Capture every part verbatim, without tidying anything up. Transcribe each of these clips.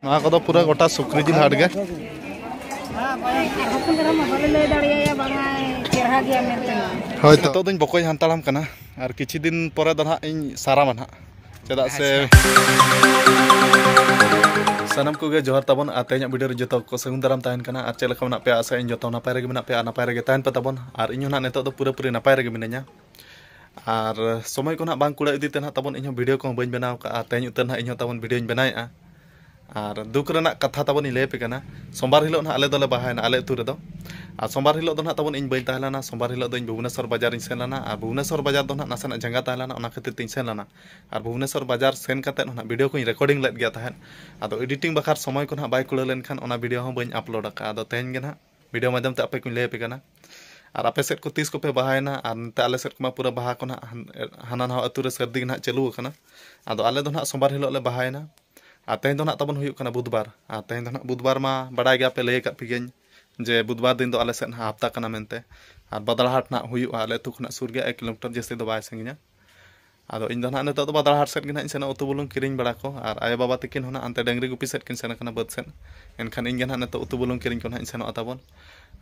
ᱱᱚᱣᱟ ᱠᱚᱫᱚ ᱯᱩᱨᱟᱹ ᱜᱚᱴᱟ ᱥᱩᱠᱨᱤ ᱡᱤᱞ ᱦᱟᱴ ᱜᱮ᱾ ᱦᱚᱯᱚᱱ ᱫᱷᱟᱨᱟ ᱢᱟ ᱵᱟᱞᱮ ᱞᱟᱹᱭ ᱫᱟᱲᱮᱭᱟᱭᱟ ᱵᱟᱝᱟ ᱪᱮᱦᱨᱟ ᱜᱮᱭᱟ ᱢᱮᱱᱛᱮ᱾ ᱦᱳᱭ, ᱱᱤᱛᱚᱜ ᱫᱚᱧ ᱵᱚᱠᱚᱧ ᱦᱟᱱᱛᱟᱲᱟᱢ ᱠᱟᱱᱟ, ᱟᱨ ᱠᱤᱪᱷᱩ ᱫᱤᱱ ᱯᱚᱨᱮ ᱫᱚ ᱱᱟᱦᱟᱜ ᱤᱧ ᱥᱟᱨᱟᱢᱟ ᱱᱟᱦᱟᱜ, ᱪᱮᱫᱟᱜ ᱥᱮ ᱥᱟᱱᱟᱢ ᱠᱚᱜᱮ ᱡᱚᱦᱟᱨ ᱛᱟᱵᱚᱱ᱾ ᱟᱨ ᱛᱮᱦᱮᱧᱟᱜ ᱵᱷᱤᱰᱤᱭᱳ ᱨᱮ ᱡᱚᱛᱚ ᱠᱚ ᱥᱟᱹᱜᱩᱱ ᱫᱟᱨᱟᱢ ᱛᱟᱦᱮᱱ ᱠᱟᱱᱟ᱾ ᱟᱨ ᱪᱮᱫ ᱞᱮᱠᱟ ᱢᱮᱱᱟᱜ ᱯᱮᱭᱟ? ᱟᱥᱟ ᱤᱧ ᱡᱚᱛᱚ ᱱᱟᱯᱟᱭ ᱨᱮᱜᱮ ᱢᱮᱱᱟᱜ ᱯᱮᱭᱟ, ᱟᱨ ᱱᱟᱯᱟᱭ ᱨᱮᱜᱮ ᱛᱟᱦᱮᱱ ᱯᱮ ᱛᱟᱵᱚᱱ᱾ ᱟᱨ ᱤᱧ ᱦᱚᱸ ᱱᱟᱦᱟᱜ ᱱᱤᱛᱚᱜ ᱫᱚ ᱯᱩᱨᱟᱹᱯᱩᱨᱤ ᱱᱟᱯᱟᱭ ᱨᱮᱜᱮ ᱢᱤᱱᱟᱹᱧᱟ᱾ ᱟᱨ ᱥᱚᱢᱚᱭ ᱠᱚ ᱱᱟᱦᱟᱜ ᱵᱟᱝ ᱠᱩᱲᱟᱹᱜ ᱤᱫᱤ ᱛᱮ ᱱᱟᱦᱟᱜ ᱛᱟᱵᱚᱱ ᱤᱧ ᱦᱚᱸ ᱵᱷᱤᱰᱤᱭᱳ ᱠᱚᱦᱚᱸ ᱵᱟᱹᱧ ᱵᱮᱱᱟᱣ ᱠᱟᱜᱼᱟ᱾ ᱛᱮᱦᱮᱧ ᱩᱛᱟᱹᱨ ᱱᱟᱦᱟᱜ ᱤᱧ ᱦᱚᱸ ᱛᱟᱵᱚᱱ ᱵᱷᱤᱰᱤᱭᱳᱧ ᱵᱮᱱᱟᱣᱮᱫᱼᱟ᱾ ᱟᱨ ᱫᱩᱠ ᱨᱮᱱᱟᱜ ᱠᱟᱛᱷᱟ ᱛᱟᱵᱚᱱ ᱤᱧ ᱞᱟᱹᱭ ᱟᱯᱮ ᱠᱟᱱᱟ, ᱥᱳᱢᱵᱟᱨ ᱦᱤᱞᱳᱜ ᱱᱟᱦᱟᱜ ᱟᱞᱮ ᱫᱚᱞᱮ ᱵᱟᱦᱟᱭᱮᱱᱟ ᱟᱞᱮ ᱟᱹᱛᱩ ᱨᱮᱫᱚ᱾ ᱟᱨ ᱥᱳᱢᱵᱟᱨ ᱦᱤᱞᱳᱜ ᱫᱚ ᱱᱟᱦᱟᱜ ᱛᱟᱵᱚᱱ ᱤᱧ ᱵᱟᱹᱧ ᱛᱟᱦᱮᱸ ᱞᱮᱱᱟ᱾ ᱥᱳᱢᱵᱟᱨ ᱦᱤᱞᱳᱜ ᱫᱚ ᱤᱧ ᱵᱷᱩᱵᱽᱱᱮᱥᱚᱨ ᱵᱟᱡᱟᱨᱤᱧ ᱥᱮᱱ ᱞᱮᱱᱟ᱾ ᱟᱨ ᱵᱷᱩᱵᱽᱱᱮᱥᱚᱨ ᱵᱟᱡᱟᱨ ᱫᱚ ᱱᱟᱦᱟᱜ ᱱᱟᱥᱮᱱᱟᱜ ᱡᱷᱟᱸᱜᱟ ᱛᱟᱦᱮᱸ ᱞᱮᱱᱟ, ᱚᱱᱟ ᱠᱷᱟᱹᱛᱤᱨ ᱛᱮᱧ ᱥᱮᱱ ᱞᱮᱱᱟ᱾ ᱟᱨ ᱵᱷᱩᱵᱽᱱᱮᱥᱚᱨ ᱵᱟᱡᱟᱨ ᱥᱮᱱ ᱠᱟᱛᱮᱫ ᱱᱟᱦᱟᱜ ᱵᱷᱤᱰᱤᱭᱳ ᱠᱚᱧ ᱨᱮᱠᱚᱨᱰᱤᱝ ᱞᱮᱫ ᱜᱮᱭᱟ ᱛᱟᱦᱮᱸᱫ᱾ ᱟᱫᱚ ᱮᱰᱤᱴᱤᱝ ᱵᱟᱠᱷᱨᱟ ᱥᱚᱢᱚᱭ ᱠᱚ ᱱᱟᱦᱟᱜ ᱵᱟᱭ ᱠᱩᱲᱟᱹᱣ ᱞᱮᱱᱠᱷᱟᱱ ᱚᱱᱟ ᱵᱷᱤᱰᱤᱭᱳ ᱦᱚᱸ ᱵᱟᱹᱧ ᱟᱯᱞᱳᱰ ᱟᱠᱟᱫᱼᱟ᱾ ᱟᱫᱚ ᱛᱮᱦᱮᱧ ᱜᱮ ᱱᱟᱦᱟᱜ ᱵᱷᱤᱰᱤᱭᱳ ᱢᱟᱫᱽᱫᱷᱚᱢ ᱛᱮ ᱟᱯᱮ ᱠᱚᱧ ᱞᱟᱹᱭ ᱟᱯᱮ ᱠᱟᱱᱟ᱾ ᱟᱨ ᱟᱯᱮ ᱥᱮᱫ ᱠᱚ ᱛᱤᱥ ᱠᱚᱯᱮ ᱵᱟᱦᱟᱭᱮᱱᱟ? ᱟᱨ ᱱᱚᱛᱮ ᱟᱞᱮ ᱥᱮᱫ ᱠᱚᱢᱟ ᱯᱩᱨᱟᱹ ᱵᱟᱦᱟ ᱠᱚ ᱱᱟᱦᱟᱜ ᱦᱟᱱ-, ᱦᱟᱱᱟ ᱱᱟᱣᱟ ᱟᱹᱛᱩ ᱨᱮ ᱥᱟᱹᱨᱫᱤ ᱜᱮ ᱱᱟᱦᱟᱜ ᱪᱟᱹᱞᱩ ᱟᱠᱟᱱᱟ᱾ ᱟᱫᱚ ᱟᱞᱮ ᱫᱚ ᱱᱟᱦᱟᱜ ᱥᱳᱢᱵᱟᱨ ᱦᱤᱞᱳᱜ ᱞᱮ ᱵᱟᱦᱟᱭᱮᱱᱟ᱾ ᱟᱨ ᱛᱮᱦᱮᱧ ᱫᱚ ᱱᱟᱦᱟᱜ ᱛᱟᱵᱚᱱ ᱦᱩᱭᱩᱜ ᱠᱟᱱᱟ ᱵᱩᱫᱷᱵᱟᱨ᱾ ᱟᱨ ᱛᱮᱦᱮᱧ ᱫᱚ ᱱᱟᱦᱟᱜ ᱵᱩᱫᱷᱵᱟᱨ ᱢᱟ ᱵᱟᱲᱟᱭ ᱜᱮᱭᱟ ᱯᱮ, ᱞᱟᱹᱭ ᱟᱠᱟᱫ ᱯᱮ ᱜᱤᱭᱟᱹᱧ ᱡᱮ ᱵᱩᱫᱷᱵᱟᱨ ᱫᱤᱱ ᱫᱚ ᱟᱞᱮ ᱥᱮᱫ ᱱᱟᱦᱟᱜ ᱦᱟᱯᱛᱟ ᱠᱟᱱᱟ ᱢᱮᱱᱛᱮ᱾ ᱟᱨ ᱵᱟᱫᱽᱲᱟ ᱦᱟᱴ ᱱᱟᱦᱟᱜ ᱦᱩᱭᱩᱜᱼᱟ ᱟᱞᱮ ᱟᱹᱛᱩ ᱠᱷᱚᱱᱟᱜ ᱥᱩᱨ ᱜᱮᱭᱟ, ᱮᱠ ᱠᱤᱞᱳᱢᱤᱴᱟᱨ ᱡᱟᱹᱥᱛᱤ ᱫᱚ ᱵᱟᱭ ᱥᱟᱺᱜᱤᱧᱟ᱾ ᱟᱫᱚ ᱤᱧ ᱫᱚ ᱱᱟᱦᱟᱜ ᱱᱤᱛᱚᱜ ᱫᱚ ᱵᱟᱫᱽᱲᱟ ᱦᱟᱴ ᱥᱮᱫ ᱜᱮ ᱱᱟᱦᱟᱜ ᱤᱧ ᱥᱮᱱᱚᱜᱼᱟ, ᱩᱛᱩ ᱵᱩᱞᱩᱝ ᱠᱤᱨᱤᱧ ᱵᱟᱲᱟ ᱠᱚ᱾ ᱟᱨ ᱟᱭᱳ ᱵᱟᱵᱟ ᱛᱟᱹᱠᱤᱱ ᱦᱚᱸ ᱱᱟᱦᱟᱜ ᱚᱱᱛᱮ ᱰᱟᱹᱝᱨᱤ ᱜᱩᱯᱤ ᱥᱮᱫ ᱠᱤᱱ ᱥᱮᱱ ᱟᱠᱟᱱᱟ ᱵᱟᱹᱫᱽ ᱥᱮᱫ᱾ ᱮᱱᱠᱷᱟᱱ ᱤᱧ ᱜᱮ ᱱᱟᱦᱟᱜ ᱱᱤᱛᱚᱜ ᱩᱛᱩ ᱵᱩᱞᱩᱝ ᱠᱤᱨᱤᱧ ᱠᱚ ᱱᱟᱦᱟᱜ ᱤᱧ ᱥᱮᱱᱚᱜᱼᱟ ᱛᱟᱵᱚᱱ᱾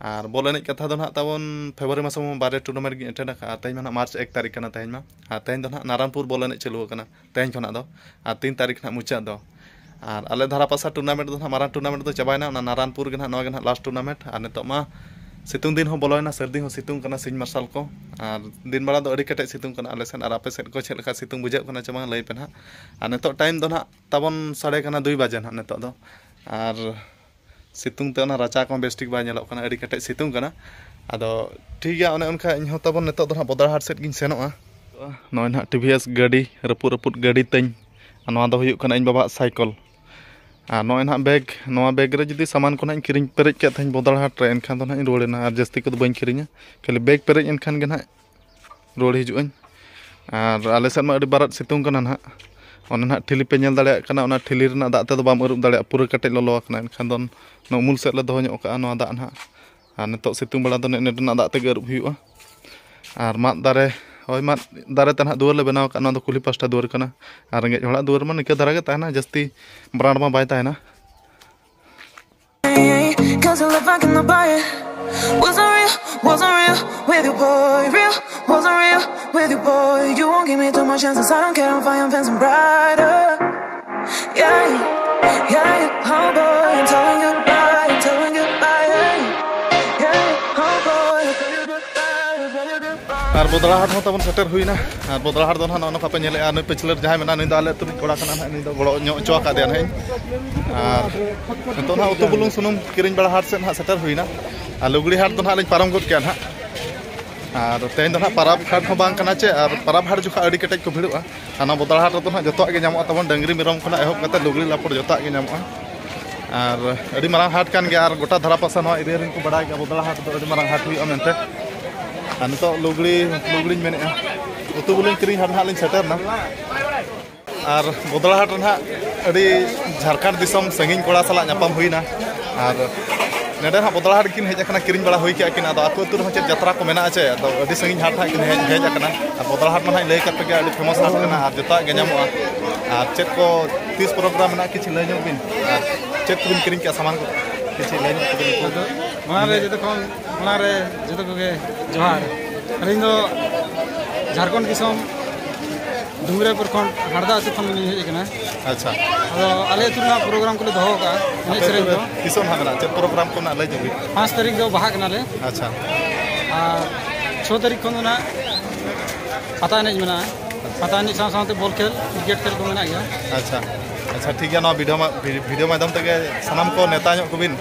ᱟᱨ ᱵᱚᱞ ᱮᱱᱮᱡ ᱠᱟᱛᱷᱟ ᱫᱚ ᱱᱟᱦᱟᱜ ᱛᱟᱵᱚᱱ ᱯᱷᱮᱵᱽᱨᱩᱣᱟᱨᱤ ᱢᱟᱥ ᱢᱟ ᱵᱟᱨᱭᱟ ᱴᱩᱨᱱᱟᱢᱮᱱᱴ ᱜᱤᱧ ᱮᱴᱮᱱᱰ ᱟᱠᱟᱫᱼᱟ᱾ ᱛᱮᱦᱮᱧ ᱢᱟ ᱱᱟᱦᱟᱜ ᱢᱟᱨᱪ ᱮᱠ ᱛᱟᱹᱨᱤᱠᱷ ᱠᱟᱱᱟ ᱛᱮᱦᱮᱧ ᱢᱟ᱾ ᱟᱨ ᱛᱮᱦᱮᱧ ᱫᱚ ᱱᱟᱦᱟᱜ ᱱᱟᱨᱟᱱᱯᱩᱨ ᱵᱚᱞ ᱮᱱᱮᱡ ᱪᱟᱹᱞᱩ ᱟᱠᱟᱱᱟ ᱛᱮᱦᱮᱧ ᱠᱷᱚᱱᱟᱜ ᱫᱚ᱾ ᱟᱨ ᱛᱤᱱ ᱛᱟᱹᱨᱤᱠᱷ ᱱᱟᱦᱟᱜ ᱢᱩᱪᱟᱹᱫ ᱫᱚ᱾ ᱟᱨ ᱟᱞᱮ ᱫᱷᱟᱨᱟ ᱯᱟᱥᱟ ᱴᱩᱨᱱᱟᱢᱮᱱᱴ ᱫᱚ ᱱᱟᱦᱟᱜ ᱢᱟᱨᱟᱝ ᱴᱩᱨᱱᱟᱢᱮᱱᱴ ᱫᱚ ᱪᱟᱵᱟᱭᱮᱱᱟ, ᱚᱱᱟ ᱱᱟᱨᱟᱱᱯᱩᱨ ᱜᱮ ᱱᱟᱦᱟᱜ ᱱᱚᱣᱟ ᱜᱮ ᱱᱟᱦᱟᱜ ᱞᱟᱥᱴ ᱴᱩᱨᱱᱟᱢᱮᱱᱴ᱾ ᱟᱨ ᱱᱤᱛᱚᱜ ᱢᱟ ᱥᱤᱛᱩᱝ ᱫᱤᱱ ᱦᱚᱸ ᱵᱚᱞᱚᱭᱮᱱᱟ, ᱥᱟᱹᱨᱫᱤ ᱦᱚᱸ ᱥᱤᱛᱩᱝ ᱠᱟᱱᱟ, ᱥᱤᱧ ᱢᱟᱨᱥᱟᱞ ᱠᱚ᱾ ᱟᱨ ᱫᱤᱱ ᱵᱮᱲᱟ ᱫᱚ ᱟᱹᱰᱤ ᱠᱮᱴᱮᱡ ᱥᱤᱛᱩᱝ ᱠᱟᱱᱟ ᱟᱞᱮ ᱥᱮᱫ᱾ ᱟᱨ ᱟᱯᱮ ᱥᱮᱫ ᱠᱚ ᱪᱮᱫ ᱞᱮᱠᱟ ᱥᱤᱛᱩᱝ ᱵᱩᱡᱷᱟᱹᱜ ᱠᱟᱱᱟ ᱪᱮ ᱵᱟᱝ, ᱞᱟᱹᱭ ᱯᱮ ᱱᱟᱦᱟᱜ᱾ ᱟᱨ ᱱᱤᱛᱚᱜ ᱴᱟᱭᱤᱢ ᱫᱚ ᱱᱟᱦᱟᱜ ᱛᱟᱵᱚᱱ ᱥᱟᱰᱮ ᱠᱟᱱᱟ ᱫᱩᱭ ᱵᱟᱡᱮ ᱱᱟᱦᱟᱜ ᱱᱤᱛᱚᱜ ᱫᱚ᱾ ᱟᱨ ᱥᱤᱛᱩᱝ ᱛᱮ ᱚᱱᱟ ᱨᱟᱪᱟ ᱠᱚᱦᱚᱸ ᱵᱮᱥ ᱴᱷᱤᱠ ᱵᱟᱭ ᱧᱮᱞᱚᱜ ᱠᱟᱱᱟ, ᱟᱹᱰᱤ ᱠᱮᱴᱮᱡ ᱥᱤᱛᱩᱝ ᱠᱟᱱᱟ᱾ ᱟᱫᱚ ᱴᱷᱤᱠ ᱜᱮᱭᱟ, ᱚᱱᱮ ᱚᱱᱠᱟ ᱤᱧ ᱦᱚᱸ ᱛᱟᱵᱚᱱ ᱱᱤᱛᱚᱜ ᱫᱚ ᱱᱟᱦᱟᱜ ᱵᱚᱫᱲᱟ ᱦᱟᱴ ᱥᱮᱫ ᱜᱤᱧ ᱥᱮᱱᱚᱜᱼᱟ᱾ ᱱᱚᱜᱼᱚᱭ ᱱᱟᱦᱟᱜ ᱴᱤ ᱵᱷᱤ ᱮᱥ ᱜᱟᱹᱰᱤ, ᱨᱟᱹᱯᱩᱫ ᱨᱟᱹᱯᱩᱫ ᱜᱟᱹᱰᱤ ᱛᱤᱧ᱾ ᱟᱨ ᱱᱚᱣᱟ ᱫᱚ ᱦᱩᱭᱩᱜ ᱠᱟᱱᱟ ᱤᱧ ᱵᱟᱵᱟᱣᱟᱜ ᱥᱟᱭᱠᱚᱞ᱾ ᱟᱨ ᱱᱚᱜᱼᱚᱭ ᱱᱟᱦᱟᱜ ᱵᱮᱜᱽ, ᱱᱚᱣᱟ ᱵᱮᱜᱽ ᱨᱮ ᱡᱩᱫᱤ ᱥᱟᱢᱟᱱ ᱠᱚ ᱱᱟᱦᱟᱜ ᱤᱧ ᱠᱤᱨᱤᱧ ᱯᱮᱨᱮᱡ ᱠᱮᱫ ᱛᱟᱦᱮᱸᱧ ᱵᱚᱫᱲᱟ ᱦᱟᱴ ᱨᱮ, ᱮᱱᱠᱷᱟᱱ ᱫᱚ ᱱᱟᱦᱟᱜ ᱤᱧ ᱨᱩᱣᱟᱹᱲ ᱮᱱᱟ᱾ ᱟᱨ ᱡᱟᱹᱥᱛᱤ ᱠᱚᱫᱚ ᱵᱟᱹᱧ ᱠᱤᱨᱤᱧᱟ, ᱠᱷᱟᱹᱞᱤ ᱵᱮᱜᱽ ᱯᱮᱨᱮᱡ ᱮᱱᱠᱷᱟᱱ ᱜᱮ ᱱᱟᱦᱟᱜ ᱨᱩᱣᱟᱹᱲ ᱦᱤᱡᱩᱜ ᱟᱹᱧ᱾ ᱟᱨ ᱟᱞᱮ ᱥᱮᱫ ᱢᱟ ᱟᱹᱰᱤ ᱵᱟᱨᱟᱫ ᱥᱤᱛᱩᱝ ᱠᱟᱱᱟ ᱱᱟᱦᱟᱜ᱾ ᱚᱱᱟ ᱱᱟᱦᱟᱜ ᱴᱷᱤᱞᱤ ᱯᱮ ᱧᱮᱞ ᱫᱟᱲᱮᱭᱟᱜ ᱠᱟᱱᱟ, ᱚᱱᱟ ᱴᱷᱤᱞᱤ ᱨᱮᱱᱟᱜ ᱫᱟᱜ ᱛᱮᱫᱚ ᱵᱟᱢ ᱟᱹᱨᱩᱵ ᱫᱟᱲᱮᱭᱟᱜᱼᱟ, ᱯᱩᱨᱟᱹ ᱠᱮᱴᱮᱡ ᱞᱚᱞᱚ ᱟᱠᱟᱱᱟ᱾ ᱮᱱᱠᱷᱟᱱ ᱫᱚ ᱚᱱᱟ ᱩᱢᱩᱞ ᱥᱮᱫ ᱞᱮ ᱫᱚᱦᱚ ᱧᱚᱜ ᱠᱟᱜᱼᱟ ᱱᱚᱣᱟ ᱫᱟᱜ ᱱᱟᱦᱟᱜ᱾ ᱟᱨ ᱱᱤᱛᱚᱜ ᱥᱤᱛᱩᱝ ᱵᱮᱲᱟ ᱫᱚ ᱱᱮᱜᱼᱮ ᱱᱤᱭᱟᱹ ᱨᱮᱱᱟᱜ ᱫᱟᱜ ᱛᱮᱜᱮ ᱟᱹᱨᱩᱵ ᱦᱩᱭᱩᱜᱼᱟ᱾ ᱟᱨ ᱢᱟᱫ ᱫᱟᱨᱮ, ᱦᱳᱭ, ᱢᱟᱫ ᱫᱟᱨᱮ ᱛᱮ ᱱᱟᱦᱟᱜ ᱫᱩᱣᱟᱹᱨ ᱞᱮ ᱵᱮᱱᱟᱣ ᱟᱠᱟᱫ, ᱱᱚᱣᱟ ᱫᱚ ᱠᱩᱞᱦᱤ ᱯᱟᱥᱴᱟ ᱫᱩᱣᱟᱹᱨ ᱠᱟᱱᱟ᱾ ᱟᱨ ᱨᱮᱸᱜᱮᱡ ᱦᱚᱲᱟᱜ ᱫᱩᱣᱟᱹᱨ ᱢᱟ ᱱᱤᱝᱠᱟᱹ ᱫᱷᱟᱨᱟ ᱜᱮ ᱛᱟᱦᱮᱱᱟ, ᱡᱟᱹᱥᱛᱤ ᱵᱨᱟᱱᱰ ᱢᱟ ᱵᱟᱭ ᱛᱟᱦᱮᱱᱟ᱾ Doesn't look like I'm gonna buy it. Wasn't real, wasn't real with you, boy. Real, wasn't real with you, boy. You won't give me two more chances. I don't care if I am fencing brighter. Yeah, yeah, yeah, oh boy, I'm telling you goodbye, I'm telling you goodbye. Yeah, yeah, oh boy, I'm telling you goodbye, I'm telling you goodbye. ᱟᱨ ᱵᱚᱫᱽᱲᱟ ᱦᱟᱴ ᱦᱚᱸ ᱛᱟᱵᱚᱱ ᱥᱮᱴᱮᱨ ᱦᱩᱭᱱᱟ᱾ ᱟᱨ ᱵᱚᱫᱽᱲᱟ ᱦᱟᱴ ᱫᱚ ᱱᱟᱦᱟᱜ ᱱᱚᱜᱼᱚ ᱱᱚᱝᱠᱟ ᱯᱮ ᱧᱮᱞᱮᱫᱼᱟ, ᱱᱩᱭ ᱯᱟᱹᱪᱷᱞᱟᱹᱨ ᱡᱟᱦᱟᱸᱭ ᱢᱮᱱᱟᱭᱟ, ᱱᱩᱭ ᱫᱚ ᱟᱞᱮ ᱟᱹᱛᱩ ᱨᱤᱱ ᱠᱚᱲᱟ ᱠᱟᱱᱟ ᱱᱟᱦᱟᱜ, ᱱᱩᱭ ᱫᱚ ᱜᱚᱲᱚ ᱧᱚᱜ ᱦᱚᱪᱚ ᱟᱠᱟᱫᱮᱭᱟ ᱱᱟᱦᱟᱜ ᱤᱧ᱾ ᱟᱨ ᱱᱤᱛᱚᱜ ᱱᱟᱦᱟᱜ ᱩᱛᱩ ᱵᱩᱞᱩᱝ ᱥᱩᱱᱩᱢ ᱠᱤᱨᱤᱧ ᱵᱟᱲᱟ ᱦᱟᱴ ᱥᱮᱫ ᱱᱟᱦᱟᱜ ᱥᱮᱴᱮᱨ ᱦᱩᱭᱱᱟ᱾ ᱟᱨ ᱞᱩᱜᱽᱲᱤ ᱦᱟᱴ ᱫᱚ ᱱᱟᱦᱟᱜ ᱞᱤᱧ ᱯᱟᱨᱚᱢ ᱜᱚᱫ ᱠᱮᱜᱼᱟ ᱱᱟᱦᱟᱜ᱾ ᱟᱨ ᱛᱮᱦᱮᱧ ᱫᱚ ᱱᱟᱦᱟᱜ ᱯᱟᱨᱟᱵᱽ ᱦᱟᱴ ᱦᱚᱸ ᱵᱟᱝ ᱠᱟᱱᱟ ᱪᱮ, ᱟᱨ ᱯᱟᱨᱟᱵᱽ ᱦᱟᱴ ᱡᱚᱠᱷᱚᱱ ᱟᱹᱰᱤ ᱠᱮᱴᱮᱡ ᱠᱚ ᱵᱷᱤᱲᱚᱜᱼᱟ᱾ ᱦᱟᱱᱟ ᱵᱚᱫᱽᱲᱟ ᱦᱟᱴ ᱨᱮᱫᱚ ᱱᱟᱦᱟᱜ ᱡᱚᱛᱚᱣᱟᱜ ᱜᱮ ᱧᱟᱢᱚᱜᱼᱟ ᱛᱟᱵᱚᱱ, ᱰᱟᱹᱝᱨᱤ ᱢᱮᱨᱚᱢ ᱠᱷᱚᱱᱟᱜ ᱮᱦᱚᱵ ᱠᱟᱛᱮ ᱞᱩᱜᱽᱲᱤ ᱞᱟᱯᱚᱲ ᱡᱚᱛᱚᱣᱟᱜ ᱜᱮ ᱧᱟᱢᱚᱜᱼᱟ᱾ ᱟᱨ ᱟᱹᱰᱤ ᱢᱟᱨᱟᱝ ᱦᱟᱴ ᱠᱟᱱ ᱜᱮᱭᱟ, ᱟᱨ ᱜᱚᱴᱟ ᱫᱷᱟᱨᱟ ᱯᱟᱥᱮ ᱱᱚᱣᱟ ᱮᱨᱤᱭᱟ ᱨᱮᱱ ᱠᱚ ᱵᱟᱲᱟᱭ ᱜᱮᱭᱟ ᱵᱚᱫᱽᱲᱟ ᱦᱟᱴ ᱫᱚ ᱟᱹᱰᱤ ᱢᱟᱨᱟᱝ ᱦᱟᱴ ᱦᱩᱭᱩᱜᱼᱟ ᱢᱮᱱᱛᱮ᱾ ᱟᱨ ᱱᱤᱛᱚᱜ ᱞᱩᱜᱽᱲᱤ, ᱞᱩᱜᱽᱲᱤᱧ ᱢᱮᱱᱮᱫᱼᱟ, ᱩᱛᱩ ᱵᱩᱞᱩᱝ ᱠᱤᱨᱤᱧ ᱦᱟᱴ ᱱᱟᱦᱟᱜ ᱞᱤᱧ ᱥᱮᱴᱮᱨᱱᱟ᱾ ᱟᱨ ᱵᱚᱫᱽᱲᱟ ᱦᱟᱴ ᱨᱮ ᱱᱟᱦᱟᱜ ᱟᱹᱰᱤ ᱡᱷᱟᱲᱠᱷᱚᱸᱰ ᱫᱤᱥᱚᱢ ᱥᱟᱺᱜᱤᱧ ᱠᱚᱲᱟ ᱥᱟᱞᱟᱜ ᱧᱟᱯᱟᱢ ᱦᱩᱭᱱᱟ᱾ ᱟᱨ ᱱᱚᱰᱮ ᱱᱟᱦᱟᱜ ᱵᱚᱫᱽᱲᱟ ᱦᱟᱴ ᱠᱤᱱ ᱦᱮᱡ ᱟᱠᱟᱱᱟ, ᱠᱤᱨᱤᱧ ᱵᱟᱲᱟ ᱦᱩᱭ ᱠᱮᱜᱼᱟ ᱠᱤᱱ᱾ ᱟᱫᱚ ᱟᱠᱚ ᱟᱹᱛᱩ ᱨᱮᱦᱚᱸ ᱪᱮᱫ ᱡᱟᱛᱨᱟ ᱠᱚ ᱢᱮᱱᱟᱜᱼᱟ ᱪᱮ, ᱟᱫᱚ ᱟᱹᱰᱤ ᱥᱟᱺᱜᱤᱧ ᱦᱟᱴ ᱱᱟᱦᱟᱜ ᱠᱤᱱ ᱦᱮᱡ, ᱦᱮᱡ ᱟᱠᱟᱱᱟ᱾ ᱟᱨ ᱵᱚᱫᱽᱲᱟ ᱦᱟᱴ ᱢᱟ ᱱᱟᱦᱟᱜ ᱤᱧ ᱞᱟᱹᱭ ᱟᱠᱟᱫ ᱯᱮᱜᱮ, ᱟᱹᱰᱤ ᱯᱷᱮᱢᱟᱥ ᱦᱟᱴ ᱠᱟᱱᱟ ᱟᱨ ᱡᱚᱛᱚᱣᱟᱜ ᱜᱮ ᱧᱟᱢᱚᱜᱼᱟ᱾ ᱟᱨ ᱪᱮᱫ ᱠᱚ ᱛᱤᱥ ᱯᱨᱳᱜᱨᱟᱢ ᱢᱮᱱᱟᱜᱼᱟ, ᱠᱤᱪᱷᱩ ᱞᱟᱹᱭ ᱧᱚᱜ ᱵᱤᱱ᱾ ᱟᱨ ᱪᱮᱫ ᱠᱚᱵᱤᱱ ᱠᱤᱨᱤᱧ ᱠᱮᱜᱼᱟ ᱥᱟᱢᱟᱱ ᱠᱚ, ᱠᱤᱪᱷᱩ ᱞᱟᱹᱭ ᱧᱚᱜ ᱠᱚᱵᱤᱱ᱾ ᱟᱫᱚ ᱢᱟᱲᱟᱝ ᱨᱮ ᱡᱚᱛᱚ ᱠᱷᱚᱱ ᱢᱟᱲᱟᱝ ᱨᱮ ᱡᱚᱛᱚ ᱠᱚᱜᱮ ᱡᱚᱦᱟᱨ᱾ ᱟᱹᱞᱤᱧ ᱫᱚ ᱡᱷᱟᱲᱠᱷᱚᱸᱰ ᱫᱤᱥᱚᱢ ᱰᱩᱢᱨᱤᱭᱟᱹᱯᱩᱨ ᱠᱷᱚᱱ ᱦᱟᱲᱫᱟ ᱟᱹᱛᱩ ᱠᱷᱚᱱ ᱞᱤᱧ ᱦᱮᱡ ᱟᱠᱟᱱᱟ᱾ ᱟᱪᱪᱷᱟ᱾ ᱟᱫᱚ ᱟᱞᱮ ᱟᱹᱛᱩ ᱨᱮᱱᱟᱜ ᱯᱨᱳᱜᱨᱟᱢ ᱠᱚᱞᱮ ᱫᱚᱦᱚ ᱟᱠᱟᱫᱼᱟ, ᱮᱱᱮᱡ ᱟᱯᱮ ᱟᱹᱛᱩ ᱥᱮᱨᱮᱧ ᱨᱮ ᱠᱚ᱾ ᱛᱤᱥᱚᱜ ᱱᱟᱦᱟᱜ ᱢᱮᱱᱟᱜᱼᱟ? ᱪᱮᱫ ᱯᱨᱳᱜᱨᱟᱢ ᱠᱚ ᱢᱮᱱᱟᱜᱼᱟ, ᱞᱟᱹᱭ ᱧᱚᱜ ᱵᱤᱱ᱾ ᱯᱟᱸᱪ ᱛᱟᱹᱨᱤᱠᱷ ᱫᱚ ᱵᱟᱦᱟᱜ ᱠᱟᱱᱟᱞᱮ᱾ ᱟᱪᱪᱷᱟ᱾ ᱟᱨ ᱪᱷᱚ ᱛᱟᱹᱨᱤᱠᱷ ᱠᱷᱚᱱ ᱫᱚ ᱱᱟᱦᱟᱜ ᱯᱟᱛᱟ ᱮᱱᱮᱡ ᱢᱮᱱᱟᱜᱼᱟ᱾ ᱯᱟᱛᱟ ᱮᱱᱮᱡ ᱥᱟᱶ ᱥᱟᱶᱛᱮ ᱵᱚᱞ ᱠᱷᱮᱞ, ᱠᱨᱤᱠᱮᱴ ᱠᱷᱮᱞ ᱠᱚ ᱢᱮᱱᱟᱜ ᱜᱮᱭᱟ᱾ ᱟᱪᱪᱷᱟ, ᱟᱪᱪᱷᱟ, ᱴᱷᱤᱠ ᱜᱮᱭᱟ᱾ ᱱᱚᱣᱟ ᱵᱷᱤᱰᱤᱭᱳ ᱢᱟ-, ᱵᱷᱤ-, ᱵᱷᱤᱰᱤᱭᱳ ᱢᱟᱫᱽᱫᱷᱚᱢ ᱛᱮᱜᱮ ᱥᱟᱱᱟᱢ ᱠᱚ ᱱᱮᱣᱛᱟ ᱧᱚᱜ ᱠᱚᱵᱤᱱ᱾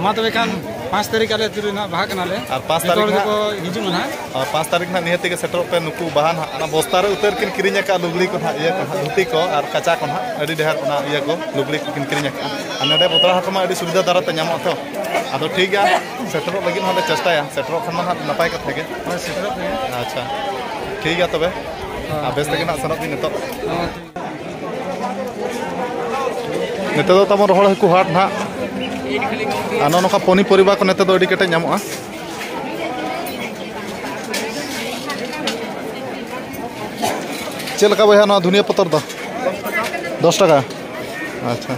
ᱢᱟ ᱛᱚᱵᱮ ᱠᱷᱟᱱ ᱯᱟᱸᱪ ᱛᱟᱹᱨᱤᱠᱷ ᱟᱞᱮ ᱟᱹᱛᱩ ᱨᱮ ᱱᱟᱦᱟᱜ ᱵᱟᱦᱟ ᱠᱟᱱᱟᱞᱮ᱾ ᱟᱨ ᱯᱟᱸᱪ ᱡᱚᱛᱚ ᱛᱟᱹᱨᱤᱠᱷ ᱦᱚᱲ ᱱᱟᱦᱟᱜ ᱜᱮᱠᱚ ᱦᱤᱡᱩᱜ ᱢᱟ ᱱᱟᱦᱟᱜ᱾ ᱟᱨ ᱯᱟᱸᱪ ᱛᱟᱹᱨᱤᱠᱷ ᱱᱟᱦᱟᱜ ᱱᱤᱦᱟᱹᱛ ᱜᱮ ᱥᱮᱴᱮᱨᱚᱜ ᱯᱮ᱾ ᱱᱩᱠᱩ ᱵᱟᱦᱟ ᱱᱟᱦᱟᱜ ᱚᱱᱟ ᱵᱚᱥᱛᱟ ᱨᱮ ᱩᱛᱟᱹᱨ ᱠᱤᱱ ᱠᱤᱨᱤᱧ ᱟᱠᱟᱫ ᱞᱩᱜᱽᱲᱤ ᱠᱚ ᱱᱟᱦᱟᱜ, ᱤᱭᱟᱹ ᱠᱚ ᱱᱟᱦᱟᱜ, ᱫᱷᱩᱛᱤ ᱠᱚ ᱟᱨ ᱠᱟᱪᱟ ᱠᱚ ᱱᱟᱦᱟᱜ, ᱟᱹᱰᱤ ᱰᱷᱮᱨ ᱚᱱᱟ ᱤᱭᱟᱹ ᱠᱚ ᱞᱩᱜᱽᱲᱤ ᱠᱚ ᱠᱤᱱ ᱠᱤᱨᱤᱧ ᱟᱠᱟᱫᱼᱟ᱾ ᱟᱨ ᱱᱚᱰᱮ ᱵᱚᱫᱽᱲᱟ ᱦᱟᱴ ᱨᱮᱢᱟ ᱟᱹᱰᱤ ᱥᱩᱵᱤᱫᱷᱟ ᱫᱷᱟᱨᱟ ᱛᱮ ᱧᱟᱢᱚᱜᱼᱟ ᱛᱚ᱾ ᱟᱫᱚ ᱴᱷᱤᱠ ᱜᱮᱭᱟ, ᱥᱮᱴᱮᱨᱚᱜ ᱞᱟᱹᱜᱤᱫ ᱦᱚᱸᱞᱮ ᱪᱮᱥᱴᱟᱭᱟ, ᱥᱮᱴᱮᱨᱚᱜ ᱠᱷᱟᱱ ᱢᱟ ᱱᱟᱦᱟᱜ ᱱᱟᱯᱟᱭ ᱠᱟᱛᱷᱟ ᱜᱮ᱾ ᱦᱳᱭ, ᱥᱮᱴᱮᱨᱚᱜ ᱯᱮ᱾ ᱟᱪᱪᱷᱟ, ᱴᱷᱤᱠ ᱜᱮᱭᱟ ᱛᱚᱵᱮ᱾ ᱦᱳᱭ᱾ ᱟᱨ ᱵᱮᱥ ᱛᱮᱜᱮ ᱱᱟᱦᱟᱜ ᱥᱮᱱᱚᱜ ᱵᱤᱱ ᱱᱤᱛᱚᱜ᱾ ᱦᱳᱭ, ᱴᱷᱤᱠ᱾ ᱱᱤᱛᱚᱜ ᱫᱚ ᱛᱟᱵᱚᱱ ᱨᱚᱦᱚᱲ ᱦᱟᱹᱠᱩ ᱦᱟᱴ ᱱᱟᱦᱟᱜ᱾ ᱟᱨ ᱱᱚᱜᱼᱚ ᱱᱚᱝᱠᱟ ᱯᱚᱱᱤ ᱯᱚᱨᱤᱵᱟ ᱠᱚ ᱱᱤᱛᱚᱜ ᱫᱚ ᱟᱹᱰᱤ ᱠᱮᱴᱮᱡ ᱧᱟᱢᱚᱜᱼᱟ᱾ ᱪᱮᱫ ᱞᱮᱠᱟ ᱵᱚᱭᱦᱟ ᱱᱚᱣᱟ ᱫᱷᱩᱱᱤᱭᱟᱹ ᱯᱚᱛᱚᱨ ᱫᱚ? ᱫᱚᱥ ᱴᱟᱠᱟ᱾ ᱟᱪᱪᱷᱟ᱾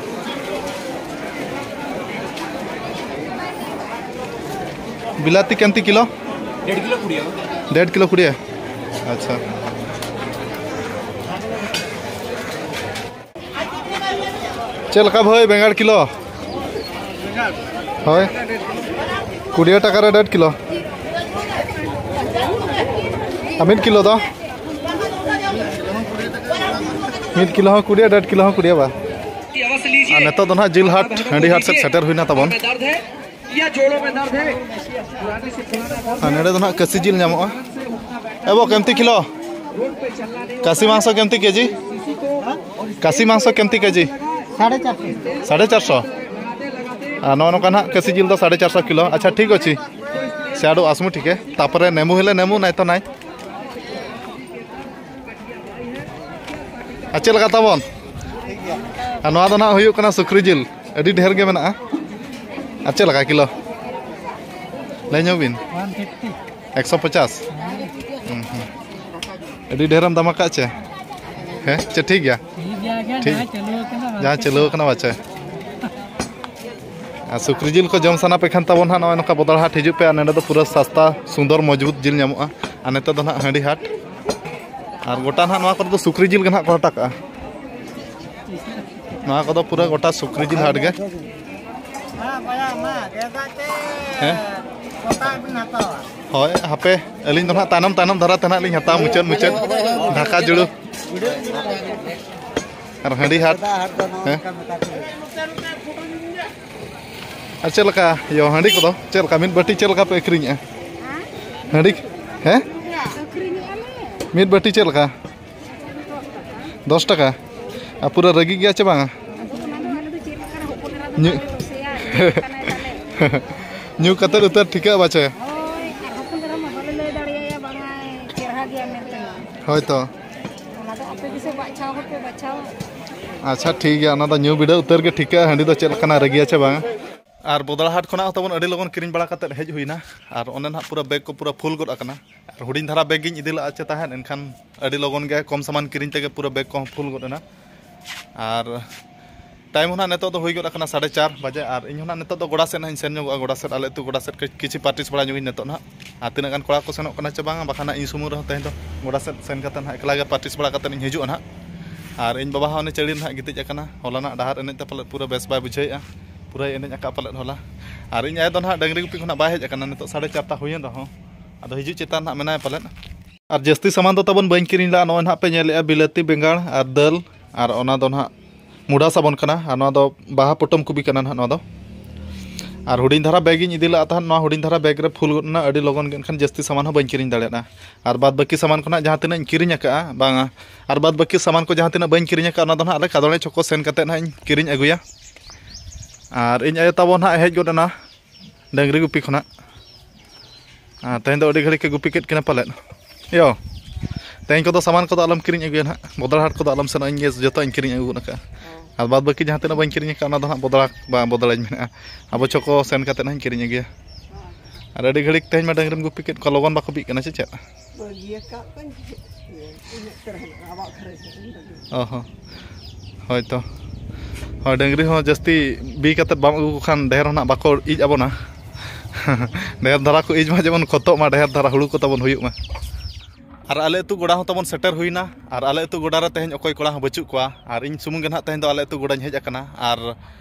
ᱵᱤᱞᱟᱹᱛᱤ ᱠᱮᱢᱛᱤ ᱠᱤᱞᱳ? ᱰᱮᱲ ᱠᱤᱞᱳ ᱠᱩᱲᱤ᱾ ᱰᱮᱲ ᱠᱤᱞᱳ ᱠᱩᱲᱤ? ᱟᱪᱪᱷᱟ᱾ ᱪᱮᱫ ᱞᱮᱠᱟ ᱵᱷᱟᱹᱭ ᱵᱮᱸᱜᱟᱲ ᱠᱤᱞᱳ? ᱦᱳᱭ, ᱠᱩᱲᱤ ᱴᱟᱠᱟ ᱨᱮ ᱰᱮᱲ ᱠᱤᱞᱳ᱾ ᱟᱨ ᱢᱤᱫ ᱠᱤᱞᱳ ᱫᱚ? ᱢᱤᱫ ᱠᱤᱞᱳ ᱦᱚᱸ ᱠᱩᱲᱤ, ᱰᱮᱲ ᱠᱤᱞᱳ ᱦᱚᱸ ᱠᱩᱲᱤ ᱵᱟ᱾ ᱟᱨ ᱱᱤᱛᱚᱜ ᱫᱚ ᱱᱟᱦᱟᱜ ᱡᱤᱞ ᱦᱟᱴ, ᱦᱟᱺᱰᱤ ᱦᱟᱴ ᱥᱮᱫ ᱥᱮᱴᱮᱨ ᱦᱩᱭᱱᱟ ᱛᱟᱵᱚᱱ᱾ ᱟᱨ ᱱᱚᱰᱮ ᱫᱚ ᱱᱟᱦᱟᱜ ᱠᱟᱹᱥᱤ ᱡᱤᱞ ᱧᱟᱢᱚᱜᱼᱟ᱾ ᱮᱵᱚ, ᱠᱮᱢᱛᱤ ᱠᱤᱞᱳ? ᱠᱟᱹᱥᱤ ᱢᱟᱝᱥᱚ ᱠᱮᱢᱛᱤ ᱠᱮᱡᱤ? ᱠᱟᱹᱥᱤ ᱢᱟᱝᱥᱚ ᱠᱮᱢᱛᱤ ᱠᱮᱡᱤ? ᱥᱟᱲᱮ ᱪᱟᱨᱥᱚ᱾ ᱥᱟᱲᱮ ᱪᱟᱨᱥᱚ? ᱟᱨ ᱱᱚᱜᱼᱚ ᱱᱚᱝᱠᱟ ᱱᱟᱦᱟᱜ ᱠᱟᱹᱥᱤ ᱡᱤᱞ ᱫᱚ ᱥᱟᱲᱮ ᱪᱟᱨᱥᱚ ᱠᱤᱞᱳ᱾ ᱟᱪᱪᱷᱟ, ᱴᱷᱤᱠ ᱚᱪᱷᱤ᱾ ᱥᱮ ᱟᱹᱰᱩ ᱟᱥᱢᱩ ᱴᱷᱤᱠᱮ᱾ ᱛᱟᱯᱚᱨᱮ ᱱᱮᱢᱩ ᱦᱤᱞᱮ ᱱᱮᱢᱩ, ᱱᱟᱭ ᱛᱚ ᱱᱟᱭ᱾ ᱟᱨ ᱪᱮᱫ ᱞᱮᱠᱟ ᱛᱟᱵᱚᱱ? ᱟᱨ ᱱᱚᱣᱟ ᱫᱚ ᱱᱟᱦᱟᱜ ᱦᱩᱭᱩᱜ ᱠᱟᱱᱟ ᱥᱩᱠᱨᱤ ᱡᱤᱞ, ᱟᱹᱰᱤ ᱰᱷᱮᱨ ᱜᱮ ᱢᱮᱱᱟᱜᱼᱟ᱾ ᱟᱨ ᱪᱮᱫ ᱞᱮᱠᱟ ᱠᱤᱞᱳ? ᱞᱟᱹᱭ ᱧᱚᱜ ᱵᱤᱱ᱾ ᱮᱠᱥᱚ ᱯᱚᱪᱟᱥ? ᱦᱩᱸ, ᱦᱩᱸ᱾ ᱟᱹᱰᱤ ᱰᱷᱮᱨᱮᱢ ᱫᱟᱢ ᱟᱠᱟᱫ ᱪᱮ? ᱦᱮᱸ, ᱪᱮ ᱴᱷᱤᱠ ᱜᱮᱭᱟ? ᱴᱷᱤᱠ ᱜᱮᱭᱟ, ᱴᱷᱤᱠ᱾ ᱡᱟᱦᱟᱸ ᱪᱟᱹᱞᱩ ᱟᱠᱟᱱᱟ, ᱡᱟᱦᱟᱸ ᱵᱟᱝ ᱪᱟᱹᱞᱩ ᱟᱠᱟᱱᱟ, ᱵᱟᱪᱮ? ᱟᱨ ᱥᱩᱠᱨᱤ ᱡᱤᱞ ᱠᱚ ᱡᱚᱢ ᱥᱟᱱᱟ ᱯᱮ ᱠᱷᱟᱱ ᱛᱟᱵᱚᱱ ᱦᱟᱸᱜ, ᱱᱚᱜᱼᱚᱭ ᱱᱚᱝᱠᱟ ᱵᱚᱫᱟᱲ ᱦᱟᱴ ᱦᱤᱡᱩᱜ ᱯᱮ᱾ ᱟᱨ ᱱᱚᱸᱰᱮ ᱫᱚ ᱯᱩᱨᱟᱹ ᱥᱟᱥᱛᱟ, ᱥᱩᱱᱫᱚᱨ, ᱢᱚᱡᱽᱵᱩᱛ ᱡᱤᱞ ᱧᱟᱢᱚᱜᱼᱟ᱾ ᱟᱨ ᱱᱤᱛᱚᱜ ᱫᱚ ᱱᱟᱦᱟᱜ ᱦᱟᱺᱰᱤ ᱦᱟᱴ᱾ ᱟᱨ ᱜᱚᱴᱟ ᱱᱟᱦᱟᱜ ᱱᱚᱣᱟ ᱠᱚᱨᱮ ᱫᱚ ᱥᱩᱠᱨᱤ ᱡᱤᱞ ᱜᱮ ᱱᱟᱦᱟᱜ ᱠᱚ ᱦᱟᱴᱟ ᱠᱟᱜᱼᱟ᱾ ᱱᱚᱣᱟ ᱠᱚᱫᱚ ᱯᱩᱨᱟᱹ ᱜᱚᱴᱟ ᱥᱩᱠᱨᱤ ᱡᱤᱞ ᱦᱟᱴ ᱜᱮ᱾ ᱦᱮᱸ? ᱦᱳᱭ, ᱦᱟᱯᱮ, ᱟᱹᱞᱤᱧ ᱫᱚ ᱱᱟᱦᱟᱜ ᱛᱟᱭᱱᱚᱢ, ᱛᱟᱭᱱᱚᱢ ᱫᱷᱟᱨᱟ ᱛᱮ ᱱᱟᱦᱟᱜ ᱞᱤᱧ ᱦᱟᱛᱟᱣᱟ, ᱢᱩᱪᱟᱹᱫ, ᱢᱩᱪᱟᱹᱫ ᱰᱷᱟᱠᱟ ᱡᱩᱲᱩ᱾ ᱟᱨ ᱦᱟᱺᱰᱤ ᱦᱟᱴ, ᱦᱮᱸ? ᱟᱨ ᱪᱮᱫ ᱞᱮᱠᱟ ᱤᱭᱟᱹ ᱦᱟᱺᱰᱤ ᱠᱚᱫᱚ ᱪᱮᱫ ᱞᱮᱠᱟ ᱢᱤᱫ ᱵᱟᱹᱴᱤ ᱪᱮᱫ ᱞᱮᱠᱟ ᱯᱮ ᱟᱹᱠᱷᱨᱤᱧᱮᱜᱼᱟ? ᱦᱟᱺᱰᱤ, ᱦᱮᱸ? ᱟᱹᱠᱷᱨᱤᱧᱮᱜᱼᱟ ᱞᱮ᱾ ᱢᱤᱫ ᱵᱟᱹᱴᱤ ᱪᱮᱫ ᱞᱮᱠᱟ? ᱫᱚᱥ ᱴᱟᱠᱟ᱾ ᱟᱨ ᱯᱩᱨᱟᱹ ᱨᱟᱹᱜᱤ ᱜᱮᱭᱟ ᱪᱮ ᱵᱟᱝᱟ? ᱟᱫᱚ ᱚᱱᱟ ᱫᱚ ᱟᱞᱮ ᱫᱚ ᱪᱮᱫ ᱞᱮᱠᱟᱱ ᱦᱚᱯᱚᱱ ᱮᱨᱟ ᱫᱚ ᱧᱩ-, ᱵᱟᱞᱮ ᱨᱚᱥᱮᱭᱟ, ᱨᱮᱸᱜᱮᱡ ᱠᱟᱱᱟᱭ ᱛᱟᱞᱮ᱾ ᱧᱩ ᱠᱟᱛᱮᱫ ᱩᱛᱟᱹᱨ ᱴᱷᱤᱠᱟᱹᱜ ᱵᱟᱪᱮ? ᱦᱳᱭ, ᱟᱨ ᱦᱚᱯᱚᱱ ᱮᱨᱟ ᱢᱟ ᱵᱟᱞᱮ ᱞᱟᱹᱭ ᱫᱟᱲᱮᱭᱟᱭᱟ ᱵᱟᱝᱟᱭ ᱪᱮᱨᱦᱟ ᱜᱮᱭᱟ ᱢᱮᱱᱛᱮ᱾ ᱦᱳᱭ ᱛᱚ᱾ ᱚᱱᱟ ᱫᱚ ᱟᱯᱮ ᱜᱮᱥᱮ ᱵᱟᱪᱷᱟᱣ ᱦᱚᱸᱯᱮ ᱵᱟᱪᱷᱟᱣᱟ᱾ ᱟᱪᱪᱷᱟ, ᱴᱷᱤᱠ ᱜᱮᱭᱟ, ᱚᱱᱟ ᱫᱚ ᱧᱩ ᱵᱤᱰᱟᱹᱣ ᱩᱛᱟᱹᱨ ᱜᱮ ᱴᱷᱤᱠᱟᱹᱜᱼᱟ ᱦᱟᱺᱰᱤ ᱫᱚ ᱪᱮᱫ ᱞᱮᱠᱟᱱᱟ, ᱨᱟᱹᱜᱤᱭᱟ ᱪᱮ ᱵᱟᱝᱟ᱾ ᱟᱨ ᱵᱚᱫᱲᱟ ᱦᱟᱴ ᱠᱷᱚᱱᱟᱜ ᱦᱚᱸ ᱛᱟᱵᱚᱱ ᱟᱹᱰᱤ ᱞᱚᱜᱚᱱ ᱠᱤᱨᱤᱧ ᱵᱟᱲᱟ ᱠᱟᱛᱮᱫ ᱦᱮᱡ ᱦᱩᱭᱱᱟ᱾ ᱟᱨ ᱚᱸᱰᱮ ᱱᱟᱦᱟᱜ ᱯᱩᱨᱟᱹ ᱵᱮᱜᱽ ᱠᱚ ᱯᱩᱨᱟᱹ ᱯᱷᱩᱞ ᱜᱚᱫ ᱟᱠᱟᱱᱟ᱾ ᱟᱨ ᱦᱩᱰᱤᱧ ᱫᱷᱟᱨᱟ ᱵᱮᱜᱽ ᱜᱤᱧ ᱤᱫᱤ ᱞᱟᱜᱼᱟ ᱪᱮ ᱛᱟᱦᱮᱸᱫ, ᱮᱱᱠᱷᱟᱱ ᱟᱹᱰᱤ ᱞᱚᱜᱚᱱ ᱜᱮ ᱠᱚᱢ ᱥᱟᱢᱟᱱ ᱠᱤᱨᱤᱧ ᱛᱮᱜᱮ ᱯᱩᱨᱟᱹ ᱵᱮᱜᱽ ᱠᱚᱦᱚᱸ ᱯᱷᱩᱞ ᱜᱚᱫ ᱮᱱᱟ᱾ ᱟᱨ ᱴᱟᱭᱤᱢ ᱦᱚᱸ ᱱᱟᱦᱟᱜ ᱱᱤᱛᱚᱜ ᱫᱚ ᱦᱩᱭ ᱜᱚᱫ ᱟᱠᱟᱱᱟ ᱥᱟᱲᱮ ᱪᱟᱨ ᱵᱟᱡᱮ, ᱟᱨ ᱤᱧ ᱦᱚᱸ ᱱᱟᱦᱟᱜ ᱱᱤᱛᱚᱜ ᱫᱚ ᱜᱚᱰᱟ ᱥᱮᱫ ᱱᱟᱦᱟᱜ ᱤᱧ ᱥᱮᱱ ᱧᱚᱜᱚᱜᱼᱟ, ᱜᱚᱰᱟ ᱥᱮᱫ, ᱟᱞᱮ ᱟᱹᱛᱩ ᱜᱚᱰᱟ ᱥᱮᱫ ᱠᱤ-, ᱠᱤᱪᱷᱩ ᱯᱨᱮᱠᱴᱤᱥ ᱵᱟᱲᱟ ᱧᱚᱜ ᱤᱧ ᱱᱤᱛᱚᱜ ᱱᱟᱦᱟᱜ᱾ ᱟᱨ ᱛᱤᱱᱟᱹᱜ ᱜᱟᱱ ᱠᱚᱲᱟ ᱠᱚ ᱥᱮᱱᱚᱜ ᱠᱟᱱᱟ ᱪᱮ ᱵᱟᱝᱟ, ᱵᱟᱠᱷᱟᱱ ᱱᱟᱦᱟᱜ ᱤᱧ ᱥᱩᱢᱩᱝ ᱨᱮᱦᱚᱸ ᱛᱮᱦᱮᱧ ᱫᱚ ᱜᱚᱰᱟ ᱥᱮᱫ ᱥᱮᱱ ᱠᱟᱛᱮ ᱱᱟᱦᱟᱜ ᱮᱠᱞᱟ ᱜᱮ ᱯᱨᱮᱠᱴᱤᱥ ᱵᱟᱲᱟ ᱠᱟᱛᱮ ᱤᱧ ᱦᱤᱡᱩᱜᱼᱟ ᱱᱟᱦᱟᱜ᱾ ᱟᱨ ᱤᱧ ᱵᱟᱵᱟ ᱦᱚᱸ ᱩᱱᱤ ᱪᱟᱹᱲᱤ ᱨᱮ ᱱᱟᱦᱟᱜ ᱜᱤᱛᱤᱡ ᱟᱠᱟᱱᱟ, ᱦᱚᱞᱟᱱᱟᱜ ᱰᱟᱦᱟᱨ ᱮᱱᱮᱡ ᱛᱮ ᱯᱟᱞᱮᱫ ᱯᱩᱨᱟᱹ ᱵᱮᱥ ᱵᱟᱭ ᱵᱩᱡᱷᱟᱹᱣᱮᱫᱼᱟ, ᱯᱩᱨᱟᱹᱭ ᱮᱱᱮᱡ ᱟᱠᱟᱫ ᱯᱟᱞᱮᱫ ᱦᱚᱞᱟ᱾ ᱟᱨ ᱤᱧ ᱟᱭᱳ ᱫᱚ ᱱᱟᱦᱟᱜ ᱰᱟᱹᱝᱨᱤ ᱜᱩᱯᱤ ᱠᱷᱚᱱᱟᱜ ᱵᱟᱭ ᱦᱮᱡ ᱟᱠᱟᱱᱟ, ᱱᱤᱛᱚᱜ ᱥᱟᱲᱮ ᱪᱟᱨᱴᱟ ᱦᱩᱭᱮᱱ ᱨᱮᱦᱚᱸ, ᱟᱫᱚ ᱦᱤᱡᱩᱜ ᱪᱮᱛᱟᱱ ᱱᱟᱦᱟᱜ ᱢᱮᱱᱟᱭᱟ ᱯᱟᱞᱮᱫ᱾ ᱟᱨ ᱡᱟᱹᱥᱛᱤ ᱥᱟᱢᱟᱱ ᱫᱚ ᱛᱟᱵᱚᱱ ᱵᱟᱹᱧ ᱠᱤᱨᱤᱧ ᱞᱮᱫᱼᱟ᱾ ᱱᱚᱜᱼᱚᱭ ᱱᱟᱦᱟᱜ ᱯᱮ ᱧᱮᱞᱮᱫᱼᱟ ᱵᱤᱞᱟᱹᱛᱤ ᱵᱮᱸᱜᱟᱲ ᱟᱨ ᱫᱟᱹᱞ, ᱟᱨ ᱚᱱᱟ ᱫᱚ ᱱᱟᱦᱟᱜ ᱢᱩᱰᱟ ᱥᱟᱵᱚᱱ ᱠᱟᱱᱟ, ᱟᱨ ᱱᱚᱣᱟ ᱫᱚ ᱵᱟᱦᱟ ᱯᱚᱴᱚᱢ ᱠᱚᱵᱤ ᱠᱟᱱᱟ ᱱᱟᱦᱟᱜ ᱱᱚᱣᱟ ᱫᱚ᱾ ᱟᱨ ᱦᱩᱰᱤᱧ ᱫᱷᱟᱨᱟ ᱵᱮᱜᱽ ᱤᱧ ᱤᱫᱤ ᱞᱮᱫᱼᱟ ᱛᱟᱦᱮᱸᱫ, ᱱᱚᱣᱟ ᱦᱩᱰᱤᱧ ᱫᱷᱟᱨᱟ ᱵᱮᱜᱽ ᱨᱮ ᱯᱷᱩᱞ ᱜᱚᱫ ᱮᱱᱟ, ᱟᱹᱰᱤ ᱞᱚᱜᱚᱱ ᱜᱮ, ᱮᱱᱠᱷᱟᱱ ᱡᱟᱹᱥᱛᱤ ᱥᱟᱢᱟᱱ ᱦᱚᱸ ᱵᱟᱹᱧ ᱠᱤᱨᱤᱧ ᱫᱟᱲᱮᱭᱟᱫᱼᱟ᱾ ᱟᱨ ᱵᱟᱫ ᱵᱟᱹᱠᱤ ᱥᱟᱢᱟᱱ ᱠᱚ ᱱᱟᱦᱟᱜ ᱡᱟᱦᱟᱸ ᱛᱤᱱᱟᱹᱜ ᱤᱧ ᱠᱤᱨᱤᱧ ᱟᱠᱟᱫᱼᱟ, ᱵᱟᱝᱟ, ᱟᱨ ᱵᱟᱫ ᱵᱟᱹᱠᱤ ᱥᱟᱢᱟᱱ ᱠᱚ ᱡᱟᱦᱟᱸ ᱛᱤᱱᱟᱹᱜ ᱵᱟᱹᱧ ᱠᱤᱨᱤᱧ ᱟᱠᱟᱫᱼᱟ, ᱚᱱᱟ ᱫᱚ ᱱᱟᱦᱟᱜ ᱟᱞᱮ ᱠᱟᱫᱚᱲᱮ ᱪᱷᱚᱠᱚ ᱥᱮᱱ ᱠᱟᱛᱮᱫ ᱱᱟᱦᱟᱜ ᱤᱧ ᱠᱤᱨᱤᱧ ᱟᱹᱜᱩᱭᱟ᱾ ᱟᱨ ᱤᱧ ᱟᱭᱳ ᱛᱟᱵᱚ ᱱᱟᱦᱟᱜ ᱦᱮᱡ ᱜᱚᱫ ᱮᱱᱟ ᱰᱟᱹᱝᱨᱤ ᱜᱩᱯᱤ ᱠᱷᱚᱱᱟᱜ᱾ ᱟᱨ ᱛᱮᱦᱮᱧ ᱫᱚ ᱟᱹᱰᱤ ᱜᱷᱟᱹᱲᱤᱡ ᱠᱚ ᱜᱩᱯᱤ ᱠᱮᱫ ᱠᱤᱱᱟ ᱯᱟᱞᱮᱫ᱾ ᱭᱳ, ᱛᱮᱦᱮᱧ ᱠᱚᱫᱚ ᱥᱟᱢᱟᱱ ᱠᱚᱫᱚ ᱟᱞᱚᱢ ᱠᱤᱨᱤᱧ ᱟᱹᱜᱩᱭᱟ ᱱᱟᱦᱟᱜ, ᱵᱚᱫᱚᱲ ᱦᱟᱴ ᱠᱚᱫᱚ ᱟᱞᱚᱢ ᱥᱮᱱᱚᱜᱼᱟ, ᱤᱧ ᱜᱮ ᱡᱚᱛᱚᱧ ᱠᱤᱨᱤᱧ ᱟᱹᱜᱩ ᱜᱚᱫ ᱟᱠᱟᱫᱼᱟ᱾ ᱟᱨ ᱵᱟᱫ ᱵᱟᱹᱠᱤ ᱡᱟᱦᱟᱸ ᱛᱤᱱᱟᱹᱜ ᱵᱟᱹᱧ ᱠᱤᱨᱤᱧ ᱟᱠᱟᱫᱼᱟ, ᱚᱱᱟ ᱫᱚ ᱱᱟᱦᱟᱜ ᱵᱚᱫᱚᱲ ᱦᱟᱴ, ᱵᱟᱝ, ᱵᱚᱫᱚᱲᱟᱧ ᱢᱮᱱᱮᱫᱼᱟ, ᱟᱵᱚ ᱪᱷᱚᱠᱚ ᱥᱮᱱ ᱠᱟᱛᱮᱫ ᱱᱟᱦᱟᱜ ᱤᱧ ᱠᱤᱨᱤᱧ ᱟᱹᱜᱩᱭᱟ᱾ ᱟᱨ ᱟᱹᱰᱤ ᱜᱷᱟᱹᱲᱤᱡ ᱛᱮᱦᱮᱧ ᱢᱟ ᱰᱟᱹᱝᱨᱤᱢ ᱜᱩᱯᱤ ᱠᱮᱫ ᱠᱚᱣᱟ, ᱞᱚᱜᱚᱱ ᱵᱟᱠᱚ ᱵᱤᱜ ᱠᱟᱱᱟ ᱥᱮ ᱪᱮᱫ? ᱵᱟᱹᱜᱤᱭᱟᱠᱟᱫ ᱠᱚᱣᱟᱧ᱾ ᱤᱧᱟᱹᱜ ᱛᱮ ᱨᱮᱦᱚᱸ ᱟᱵᱚᱣᱟᱜ ᱠᱷᱟᱹᱨᱟᱹᱭ ᱥᱮᱫ ᱤᱧ ᱵᱟᱹᱜᱤ᱾ ᱚ ᱦᱚᱸ, ᱦᱳᱭ ᱛᱚ᱾ ᱦᱳᱭ, ᱰᱟᱹᱝᱨᱤ ᱦᱚᱸ ᱡᱟᱹᱥᱛᱤ ᱵᱤ ᱠᱟᱛᱮᱫ ᱵᱟᱢ ᱟᱹᱜᱩ ᱠᱚ ᱠᱷᱟᱱ ᱰᱷᱮᱨ ᱦᱚᱸ ᱱᱟᱜ ᱵᱟᱠᱚ ᱤᱡ ᱟᱵᱚᱱᱟ᱾ ᱰᱷᱮᱨ ᱫᱷᱟᱨᱟ ᱠᱚ ᱤᱡ ᱢᱟ, ᱡᱮᱢᱚᱱ ᱠᱷᱚᱛᱚᱜ ᱢᱟ, ᱰᱷᱮᱨ ᱫᱷᱟᱨᱟ ᱦᱩᱲᱩ ᱠᱚ ᱛᱟᱵᱚᱱ ᱦᱩᱭᱩᱜ ᱢᱟ᱾ ᱟᱨ ᱟᱞᱮ ᱟᱹᱛᱩ ᱜᱚᱰᱟ ᱦᱚᱸ ᱛᱟᱵᱚᱱ ᱥᱮᱴᱮᱨ ᱦᱩᱭᱱᱟ, ᱟᱨ ᱟᱞᱮ ᱟᱹᱛᱩ ᱜᱚᱰᱟ ᱨᱮ ᱛᱮᱦᱮᱧ ᱚᱠᱚᱭ ᱠᱚᱲᱟ ᱦᱚᱸ ᱵᱟᱹᱪᱩᱜ ᱠᱚᱣᱟ, ᱟᱨ ᱤᱧ ᱥᱩᱢᱩᱝ ᱜᱮ ᱱᱟᱦᱟᱜ ᱛᱮᱦᱮᱧ ᱫᱚ ᱟᱞᱮ ᱟᱹᱛᱩ ᱜᱚᱰᱟᱧ ᱦᱮᱡ ᱟᱠᱟᱱᱟ᱾ ᱟᱨ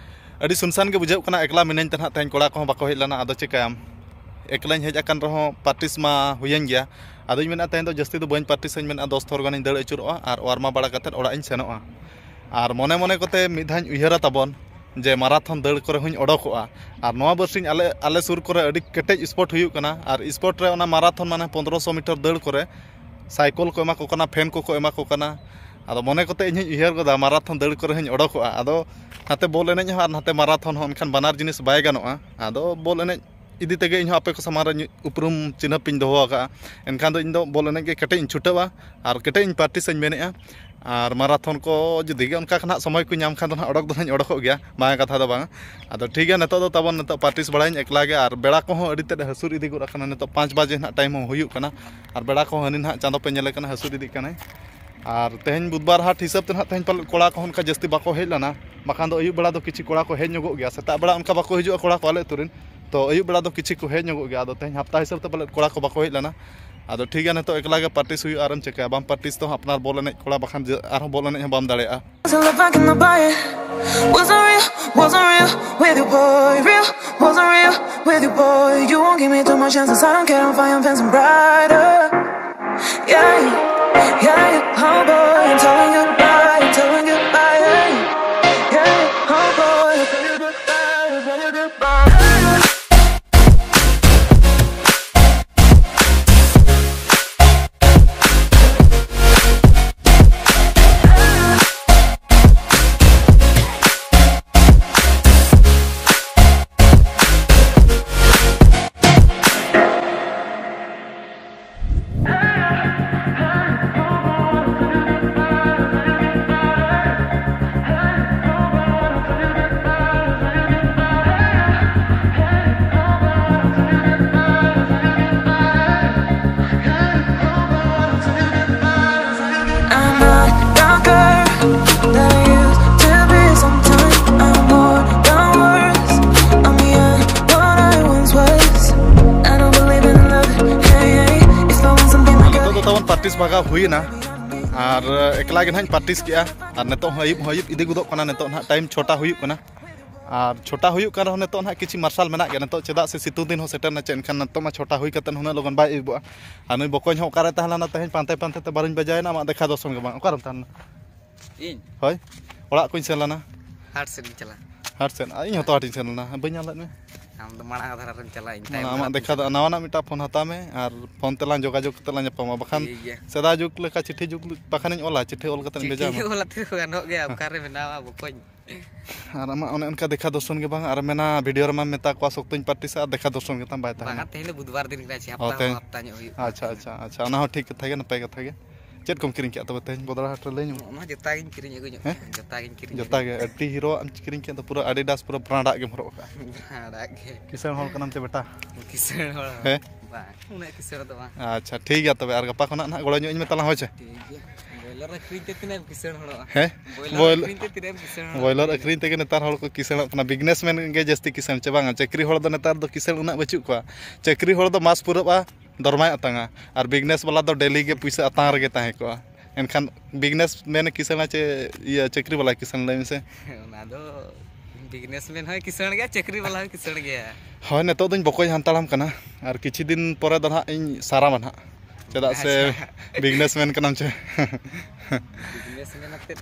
ᱟᱹᱰᱤ ᱥᱩᱱᱥᱟᱱ ᱜᱮ ᱵᱩᱡᱷᱟᱹᱜ ᱠᱟᱱᱟ, ᱮᱠᱞᱟ ᱢᱤᱱᱟᱹᱧ ᱛᱮ ᱱᱟᱦᱟᱜ ᱛᱮᱦᱮᱧ ᱠᱚᱲᱟ ᱠᱚᱦᱚᱸ ᱵᱟᱠᱚ ᱦᱮᱡ ᱞᱮᱱᱟ᱾ ᱟᱫᱚ ᱪᱤᱠᱟᱹᱭᱟᱢ, ᱮᱠᱞᱟᱧ ᱦᱮᱡ ᱟᱠᱟᱱ ᱨᱮᱦᱚᱸ ᱯᱨᱮᱠᱴᱤᱥ ᱢᱟ ᱦᱩᱭᱮᱱ ᱜᱮᱭᱟ᱾ ᱟᱫᱚᱧ ᱢᱮᱱᱮᱫᱼᱟ ᱛᱮᱦᱮᱧ ᱫᱚ ᱡᱟᱹᱥᱛᱤ ᱫᱚ ᱵᱟᱹᱧ ᱯᱨᱮᱠᱴᱤᱥᱟᱹᱧ ᱢᱮᱱᱮᱫᱼᱟ, ᱫᱚᱥ ᱛᱷᱚᱨ ᱜᱟᱱᱤᱧ ᱫᱟᱹᱲ ᱟᱹᱪᱩᱨᱚᱜᱼᱟ ᱟᱨ ᱣᱟᱨᱢ ᱟᱯ ᱵᱟᱲᱟ ᱠᱟᱛᱮᱫ ᱚᱲᱟᱜ ᱤᱧ ᱥᱮᱱᱚᱜᱼᱟ᱾ ᱟᱨ ᱢᱚᱱᱮ ᱢᱚᱱᱮ ᱠᱚᱛᱮ ᱢᱤᱫ ᱫᱷᱟᱣ ᱤᱧ ᱩᱭᱦᱟᱹᱨᱟ ᱛᱟᱵᱚᱱ ᱡᱮ ᱢᱟᱨᱟᱛᱷᱚᱱ ᱫᱟᱹᱲ ᱠᱚᱨᱮ ᱦᱚᱸᱧ ᱚᱰᱚᱠᱚᱜᱼᱟ᱾ ᱟᱨ ᱱᱚᱣᱟ ᱵᱟᱨᱥᱤᱧ ᱟᱞᱮ, ᱟᱞᱮ ᱥᱩᱨ ᱠᱚᱨᱮ ᱟᱹᱰᱤ ᱠᱮᱴᱮᱡ ᱥᱯᱳᱨᱴ ᱦᱩᱭᱩᱜ ᱠᱟᱱᱟ, ᱟᱨ ᱥᱯᱳᱨᱴ ᱨᱮ ᱚᱱᱟ ᱢᱟᱨᱟᱛᱷᱚᱱ ᱢᱟᱱᱮ ᱯᱚᱱᱫᱽᱨᱚᱥᱚ ᱢᱤᱴᱟᱨ ᱫᱟᱹᱲ ᱠᱚᱨᱮ ᱥᱟᱭᱠᱚᱞ ᱠᱚ ᱮᱢᱟ ᱠᱚ ᱠᱟᱱᱟ, ᱯᱷᱮᱱ ᱠᱚᱠᱚ ᱮᱢᱟ ᱠᱚ ᱠᱟᱱᱟ᱾ ᱟᱫᱚ ᱢᱚᱱᱮ ᱠᱚᱛᱮ ᱤᱧ ᱦᱚᱸᱧ ᱩᱭᱦᱟᱹᱨ ᱜᱚᱫᱟ ᱢᱟᱨᱟᱛᱷᱚᱱ ᱫᱟᱹᱲ ᱠᱚᱨᱮ ᱦᱚᱸᱧ ᱚᱰᱚᱠᱚᱜᱼᱟ᱾ ᱟᱫᱚ ᱱᱟᱛᱮ ᱵᱚᱞ ᱮᱱᱮᱡ ᱦᱚᱸ ᱟᱨ ᱱᱟᱛᱮ ᱢᱟᱨᱟᱛᱷᱚᱱ ᱦᱚᱸ, ᱮᱱᱠᱷᱟᱱ ᱵᱟᱱᱟᱨ ᱡᱤᱱᱤᱥ ᱵᱟᱭ ᱜᱟᱱᱚᱜᱼᱟ᱾ ᱟᱫᱚ ᱵᱚᱞ ᱮᱱᱮᱡ ᱤᱫᱤ ᱛᱮᱜᱮ ᱤᱧ ᱦᱚᱸ ᱟᱯᱮ ᱠᱚ ᱥᱟᱢᱟᱝ ᱨᱮ ᱩᱯᱨᱩᱢ ᱪᱤᱱᱦᱟᱹᱯ ᱤᱧ ᱫᱚᱦᱚ ᱟᱠᱟᱫᱼᱟ᱾ ᱮᱱᱠᱷᱟᱱ ᱫᱚ ᱤᱧ ᱫᱚ ᱵᱚᱞ ᱮᱱᱮᱡ ᱜᱮ ᱠᱮᱴᱮᱡ ᱤᱧ ᱪᱷᱩᱴᱟᱹᱣᱟ ᱟᱨ ᱠᱮᱴᱮᱡ ᱤᱧ ᱯᱨᱮᱠᱴᱤᱥᱟᱹᱧ ᱢᱮᱱᱮᱫᱼᱟ᱾ ᱟᱨ ᱢᱟᱨᱟᱛᱷᱚᱱ ᱠᱚ ᱡᱩᱫᱤ ᱜᱮ ᱚᱱᱠᱟ ᱠᱷᱟᱱ ᱦᱟᱸᱜ ᱥᱚᱢᱚᱭ ᱠᱚ ᱧᱟᱢ ᱠᱷᱟᱱ ᱫᱚ ᱦᱟᱸᱜ ᱚᱰᱚᱠ ᱫᱚ ᱦᱟᱸᱜ ᱤᱧ ᱚᱰᱚᱠᱚᱜ ᱜᱮᱭᱟ, ᱵᱟᱝ ᱠᱟᱛᱷᱟ ᱫᱚ ᱵᱟᱝ᱾ ᱟᱫᱚ ᱴᱷᱤᱠ ᱜᱮᱭᱟ, ᱱᱤᱛᱚᱜ ᱫᱚ ᱛᱟᱵᱚᱱ ᱱᱤᱛᱚᱜ ᱯᱨᱮᱠᱴᱤᱥ ᱵᱟᱲᱟᱭᱟᱹᱧ ᱮᱠᱞᱟ ᱜᱮ, ᱟᱨ ᱵᱮᱲᱟ ᱠᱚᱦᱚᱸ ᱟᱹᱰᱤ ᱛᱮᱫ ᱦᱟᱹᱥᱩᱨ ᱤᱫᱤ ᱜᱚᱫ ᱟᱠᱟᱱᱟ᱾ ᱱᱤᱛᱚᱜ ᱯᱟᱸᱪ ᱵᱟᱡᱮ ᱦᱟᱸᱜ ᱴᱟᱭᱤᱢ ᱦᱚᱸ ᱦᱩᱭᱩᱜ ᱠᱟᱱᱟ, ᱟᱨ ᱵᱮᱲᱟ ᱠᱚᱦᱚᱸ ᱦᱟᱹᱱᱤ ᱱᱟᱦᱟᱜ ᱪᱟᱸᱫᱚ ᱯᱮ ᱧᱮᱞᱮ ᱠᱟᱱᱟ, ᱦᱟᱹᱥᱩᱨ ᱤᱫᱤᱜ ᱠᱟᱱᱟᱭ᱾ ᱟᱨ ᱛᱮᱦᱮᱧ ᱵᱩᱫᱷᱵᱟᱨ ᱦᱟᱴ ᱦᱤᱥᱟᱹᱵ ᱛᱮ ᱱᱟᱦᱟᱜ ᱛᱮᱦᱮᱧ ᱯᱟᱞᱮᱫ ᱠᱚᱲᱟ ᱠᱚᱦᱚᱸ ᱚᱱᱠᱟ ᱡᱟᱹᱥᱛᱤ ᱵᱟᱠᱚ ᱦᱮᱡ ᱞᱮᱱᱟ, ᱵᱟᱠᱷᱟᱱ ᱫᱚ ᱟᱹᱭᱩᱵ ᱵᱮᱲᱟ ᱫᱚ ᱠᱤᱪᱷᱩ ᱠᱚᱲᱟ ᱠᱚ ᱦᱮᱡ ᱧᱚᱜᱚᱜ ᱜᱮᱭᱟ᱾ ᱥᱮᱛᱟᱜ ᱵᱮᱲᱟ ᱚᱱᱠᱟ ᱵᱟᱠᱚ ᱦᱤᱡᱩᱜᱼᱟ ᱠᱚᱲᱟ ᱠᱚ ᱟᱞᱮ ᱟᱹᱛᱩ ᱨᱮᱱ, ᱛᱚ ᱟᱹᱭᱩᱵ ᱵᱮᱲᱟ ᱫᱚ ᱠᱤᱪᱷᱩ ᱠᱚ ᱦᱮᱡ ᱧᱚᱜᱚᱜ ᱜᱮᱭᱟ᱾ ᱟᱫᱚ ᱛᱮᱦᱮᱧ ᱦᱟᱯᱛᱟ ᱦᱤᱥᱟᱹᱵ ᱛᱮ ᱯᱟᱞᱮᱫ ᱠᱚᱲᱟ ᱠᱚ ᱵᱟᱠᱚ ᱦᱮᱡ ᱞᱮᱱᱟ᱾ ᱟᱫᱚ ᱴᱷᱤᱠ ᱜᱮᱭᱟ, ᱱᱤᱛᱚᱜ ᱮᱠᱞᱟ ᱜᱮ ᱯᱨᱮᱠᱴᱤᱥ ᱦᱩᱭᱩᱜᱼᱟ᱾ ᱟᱨᱮᱢ ᱪᱤᱠᱟᱹᱭᱟ, ᱵᱟᱢ ᱯᱨᱮᱠᱴᱤᱥ ᱛᱮᱦᱚᱸ ᱟᱯᱱᱟᱨ ᱵᱚᱞ ᱮᱱᱮᱡ ᱠᱚᱲᱟ, ᱵᱟᱠᱷᱟᱱ ᱡᱮ ᱟᱨᱦᱚᱸ ᱵᱚᱞ ᱮᱱᱮᱡ ᱦᱚᱸ ᱵᱟᱢ ᱫᱟᱲᱮᱭᱟᱜᱼᱟ᱾ Wasn't real, wasn't real with you, boy. Real, wasn't real with you, boy. You won't give me two more chances. I don't care if I am fencing brighter. Yeah, yeah, yeah, homeboy, I'm telling you goodbye, I'm telling you goodbye. Yeah, yeah, homeboy, I'm telling you goodbye, I'm telling you goodbye. I'm not that girl that I used to be. Sometimes I'm more than worse. I'm beyond what I once was. I don't believe in love. Hey, hey, if I want something like ᱱᱤᱛᱚᱜ ᱫᱚ ᱛᱟᱵᱚᱱ practice ᱵᱷᱟᱜᱟᱣ ᱦᱩᱭᱮᱱᱟ᱾ ᱟᱨ ᱮᱠᱞᱟ ᱜᱮ ᱱᱟᱦᱟᱜ ᱤᱧ practice ᱠᱮᱜᱼᱟ᱾ ᱟᱨ ᱱᱤᱛᱚᱜ ᱦᱚᱸ ᱟᱹᱭᱩᱵ ᱦᱚᱸ ᱟᱹᱭᱩᱵ ᱤᱫᱤ ᱜᱚᱫᱚᱜ ᱠᱟᱱᱟ᱾ ᱱᱤᱛᱚᱜ ᱱᱟᱦᱟᱜ ᱴᱟᱭᱤᱢ ᱪᱷᱚᱴᱟ ᱦᱩᱭᱩᱜ ᱠᱟᱱᱟ᱾ ᱟᱨ ᱪᱷᱚᱴᱟ ᱦᱩᱭᱩᱜ ᱠᱟᱱ ᱨᱮᱦᱚᱸ ᱱᱤᱛᱚᱜ ᱱᱟᱦᱟᱜ ᱠᱤᱪᱷᱩ ᱢᱟᱨᱥᱟᱞ ᱢᱮᱱᱟᱜ ᱜᱮᱭᱟ᱾ ᱱᱤᱛᱚᱜ ᱪᱮᱫᱟᱜ ᱥᱮ ᱥᱤᱛᱩᱝ ᱫᱤᱱ ᱦᱚᱸ ᱥᱮᱴᱮᱨ ᱱᱟ, ᱪᱮᱫ ᱮᱱᱠᱷᱟᱱ ᱱᱤᱛᱚᱜ ᱢᱟ ᱪᱷᱚᱴᱟ ᱦᱩᱭ ᱠᱟᱛᱮᱫ ᱦᱩᱱᱟᱹᱜ ᱞᱚᱜᱚᱱ ᱵᱟᱭ ᱟᱹᱭᱩᱵᱚᱜᱼᱟ᱾ ᱟᱨ ᱱᱩᱭ ᱵᱚᱠᱚᱧ ᱦᱚᱸ ᱚᱠᱟᱨᱮ ᱛᱟᱦᱮᱸ ᱞᱮᱱᱟ ᱛᱮᱦᱮᱧ, ᱯᱟᱱᱛᱮ ᱯᱟᱱᱛᱮ ᱛᱮ ᱵᱟᱨᱚᱧ ᱵᱟᱡᱟᱣᱮᱱᱟ᱾ ᱟᱢᱟᱜ ᱫᱮᱠᱷᱟ ᱫᱚᱨᱥᱚᱱ ᱜᱮ ᱵᱟᱝ᱾ ᱚᱠᱟᱨᱮᱢ ᱛᱟᱦᱮᱸ ᱞᱮᱱᱟ? ᱤᱧ? ᱦᱳᱭ, ᱚᱲᱟᱜ ᱠᱚᱧ ᱥᱮᱱ ᱞᱮᱱᱟ᱾ ᱦᱟᱴ ᱥᱮᱫ ᱤᱧ ᱪᱟᱞᱟᱜᱼᱟ᱾ ᱦᱟᱴ ᱥᱮᱫ? ᱟᱨ ᱤᱧ ᱦᱚᱸᱛᱚ ᱦᱟᱴ ᱤᱧ ᱥᱮᱱ ᱞᱮᱱᱟ, ᱵᱟᱹᱧ ᱧᱟᱢ ᱞᱮᱫ ᱢᱮ᱾ ᱟᱢ ᱫᱚ ᱢᱟᱲᱟᱝ ᱫᱷᱟᱨᱟ ᱨᱮᱢ ᱪᱟᱞᱟᱜᱼᱟ, ᱤᱧ ᱢᱟᱱᱮ ᱛᱟᱭᱚᱢ ᱟᱢᱟᱜ ᱫᱷᱟᱨᱟ ᱛᱮᱧ ᱫᱮᱠᱷᱟ ᱫᱚ ᱪᱟᱞᱟᱜᱼᱟ᱾ ᱱᱟᱣᱟᱱᱟᱜ ᱢᱤᱫᱴᱟᱝ ᱯᱷᱳᱱ ᱦᱟᱛᱟᱣ ᱢᱮ ᱟᱨ ᱯᱷᱳᱱ ᱛᱮᱞᱟᱝ ᱡᱳᱜᱟᱡᱳᱜᱽ ᱠᱟᱛᱮ ᱞᱟᱝ ᱧᱟᱯᱟᱢᱟ, ᱵᱟᱠᱷᱟᱱ ᱴᱷᱤᱠ ᱜᱮᱭᱟ᱾ ᱥᱮᱫᱟᱭ ᱡᱩᱜᱽ ᱞᱮᱠᱟ ᱪᱤᱴᱷᱤ ᱡᱩᱜᱽ ᱵᱟᱠᱷᱟᱱᱤᱧ ᱚᱞᱟ, ᱪᱤᱴᱷᱤ ᱚᱞ ᱠᱟᱛᱮ ᱤᱧ ᱵᱷᱮᱡᱟ ᱪᱤᱴᱷᱤ ᱟᱢᱟ᱾ ᱚᱞ ᱟᱛᱮ ᱦᱚᱸ ᱜᱟᱱᱚᱜ ᱜᱮᱭᱟ, ᱚᱠᱟᱨᱮ ᱢᱮᱱᱟᱢᱟ ᱵᱚᱠᱚᱧ? ᱟᱨ ᱟᱢᱟᱜ ᱚᱱᱮ ᱚᱱᱠᱟ ᱫᱮᱠᱷᱟ ᱫᱚᱨᱥᱚᱱ ᱜᱮ ᱵᱟᱝ, ᱟᱨ ᱢᱮᱱᱟ ᱵᱷᱤᱰᱤᱭᱳ ᱨᱮᱢᱟ ᱢᱮᱛᱟ ᱠᱚᱣᱟ ᱥᱚᱠᱛᱚᱧ ᱯᱨᱮᱠᱴᱤᱥᱟ, ᱟᱨ ᱫᱮᱠᱷᱟ ᱫᱚᱨᱥᱚᱱ ᱜᱮ ᱛᱟᱢ ᱵᱟᱭ ᱛᱟᱦᱮᱱᱟ᱾ ᱵᱟᱝᱟ, ᱛᱮᱦᱮᱧ ᱫᱚ ᱵᱩᱫᱷᱵᱟᱨ ᱫᱤᱱ ᱠᱟᱱᱟ, ᱪᱮ ᱚ, ᱦᱟᱯᱛᱟ ᱦᱚᱸ ᱛᱮᱦᱮᱧ? ᱦᱟᱯᱛᱟ ᱧᱚᱜ ᱦᱩᱭᱩᱜ ᱠᱟᱱᱟ ᱟᱪᱪᱷᱟ, ᱛᱮᱦᱮᱧ᱾ ᱟᱪᱪᱷᱟ, ᱟᱪᱪᱷᱟ, ᱚᱱᱟ ᱦᱚᱸ ᱴᱷᱤᱠ ᱠᱟᱛᱷᱟ ᱜᱮ, ᱱᱟᱯᱟᱭ ᱠᱟᱛᱷᱟ ᱜᱮ᱾ ᱪᱮᱫ ᱠᱚᱢ ᱠᱤᱨᱤᱧ ᱠᱮᱫᱼᱟ ᱛᱚᱵᱮ ᱛᱮᱦᱮᱧ ᱵᱚᱫᱲᱟ ᱦᱟᱴ ᱨᱮ, ᱞᱟᱹᱭ ᱧᱚᱜ ᱢᱮ? ᱚᱱᱟ ᱡᱚᱛᱟ ᱜᱤᱧ ᱠᱤᱨᱤᱧ ᱟᱹᱜᱩ ᱧᱚᱜ ᱦᱮᱸ? ᱠᱮᱫᱼᱟ, ᱡᱚᱛᱟ ᱜᱤᱧ ᱠᱤᱨᱤᱧ ᱡᱚᱛᱟ ᱟᱹᱜᱩ ᱜᱮ, ᱧᱚᱜ ᱟᱹᱰᱤ ᱦᱤᱨᱳᱣᱟᱜ ᱮᱢ ᱠᱤᱨᱤᱧ ᱠᱮᱫ ᱫᱚ, ᱯᱩᱨᱟᱹ ᱟᱰᱤᱰᱟᱥ, ᱯᱩᱨᱟᱹ ᱵᱨᱟᱱᱰᱟᱜ ᱜᱮᱢ ᱦᱚᱨᱚᱜ ᱟᱠᱟᱫᱼᱟ᱾ ᱵᱨᱟᱱᱰᱟᱜ ᱜᱮ᱾ ᱠᱤᱥᱟᱹᱬ ᱦᱚᱲ ᱠᱟᱱᱟᱢ ᱪᱮ ᱵᱮᱴᱟ? ᱠᱤᱥᱟᱹᱬ ᱦᱚᱲ ᱦᱮᱸ? ᱵᱟᱝ, ᱩᱱᱟᱹᱜ ᱠᱤᱥᱟᱹᱬ ᱫᱚ ᱵᱟᱝ᱾ ᱟᱪᱪᱷᱟ, ᱴᱷᱤᱠ ᱜᱮᱭᱟ ᱛᱚᱵᱮ, ᱟᱨ ᱜᱟᱯᱟ ᱠᱷᱚᱱᱟᱜ ᱱᱟᱦᱟᱜ ᱜᱚᱲᱚ ᱧᱚᱜ ᱟᱹᱧ ᱢᱮ ᱛᱟᱞᱟᱝ, ᱦᱳᱭ ᱪᱮ? ᱴᱷᱤᱠ ᱜᱮᱭᱟ᱾ ᱵᱚᱭᱞᱟᱨ ᱟᱹᱠᱷᱨᱤᱧ ᱛᱮ ᱛᱤᱱᱟᱹᱜ ᱮᱢ ᱠᱤᱥᱟᱹᱬ ᱦᱚᱲᱚᱜᱼᱟ? ᱦᱮᱸ? ᱵᱚᱭᱞᱟᱨ ᱵᱚᱭᱞ- ᱟᱹᱠᱷᱨᱤᱧ ᱛᱮ ᱛᱤᱱᱟᱹᱜ ᱮᱢ ᱠᱤᱥᱟᱹᱬ ᱦᱚᱲᱚᱜᱼᱟ? ᱵᱚᱭᱞᱟᱨ ᱟᱹᱠᱷᱨᱤᱧ ᱛᱮᱜᱮ ᱱᱮᱛᱟᱨ ᱦᱚᱲ ᱠᱚ ᱠᱤᱥᱟᱹᱬᱚᱜ ᱠᱟᱱᱟ, ᱵᱤᱡᱽᱱᱮᱥᱢᱮᱱ ᱜᱮ ᱡᱟᱹᱥᱛᱤ ᱠᱤᱥᱟᱹᱬ ᱪᱟᱵᱟᱜᱼᱟ᱾ ᱪᱟᱹᱠᱨᱤ ᱦᱚᱲ ᱫᱚ ᱱᱮᱛᱟᱨ ᱫᱚ ᱠᱤᱥᱟᱹᱬ ᱩᱱᱟᱹᱜ ᱵᱟᱹᱪᱩᱜ ᱠᱚᱣᱟ᱾ ᱪᱟᱹᱠᱨᱤ ᱦᱚᱲ ᱫᱚ ᱢᱟᱥ ᱯᱩᱨᱟᱹᱜᱼᱟ, ᱫᱚᱨᱢᱟᱭ ᱟᱛᱟᱝᱟ, ᱟᱨ ᱵᱤᱡᱽᱱᱮᱥ ᱵᱟᱞᱟ ᱫᱚ ᱰᱮᱞᱤ ᱜᱮ ᱯᱩᱭᱥᱟᱹ ᱟᱛᱟᱝ ᱨᱮᱜᱮ ᱛᱟᱦᱮᱸ ᱠᱚᱜᱼᱟ᱾ ᱮᱱᱠᱷᱟᱱ ᱵᱤᱡᱽᱱᱮᱥ ᱢᱮᱱ ᱠᱤᱥᱟᱹᱬᱟ ᱪᱮ ᱤᱭᱟᱹ ᱪᱟᱹᱠᱨᱤ ᱵᱟᱞᱟᱭ ᱠᱤᱥᱟᱹᱬ, ᱞᱟᱹᱭ ᱢᱮᱥᱮ? ᱚᱱᱟ ᱫᱚ ᱵᱤᱡᱽᱱᱮᱥᱢᱮᱱ ᱦᱚᱸᱭ ᱠᱤᱥᱟᱹᱬ ᱜᱮᱭᱟ, ᱪᱟᱹᱠᱨᱤ ᱵᱟᱞᱟ ᱦᱚᱸᱭ ᱠᱤᱥᱟᱹᱬ ᱜᱮᱭᱟ᱾ ᱦᱳᱭ, ᱱᱤᱛᱚᱜ ᱫᱚᱧ ᱵᱚᱠᱚᱭ ᱦᱟᱱᱛᱟᱲᱟᱢ ᱠᱟᱱᱟ, ᱟᱨ ᱠᱤᱪᱷᱩ ᱫᱤᱱ ᱯᱚᱨᱮ ᱫᱚ ᱱᱟᱦᱟᱜ ᱤᱧ ᱥᱟᱨᱟᱢᱟ ᱱᱟᱦᱟᱜ, ᱪᱮᱫᱟᱜ ᱥᱮ ᱵᱤᱡᱽᱱᱮᱥᱢᱮᱱ ᱠᱟᱱᱟᱢ ᱪᱮ᱾ ᱵᱤᱡᱽᱱᱮᱥᱢᱮᱱ ᱟᱛᱮᱫ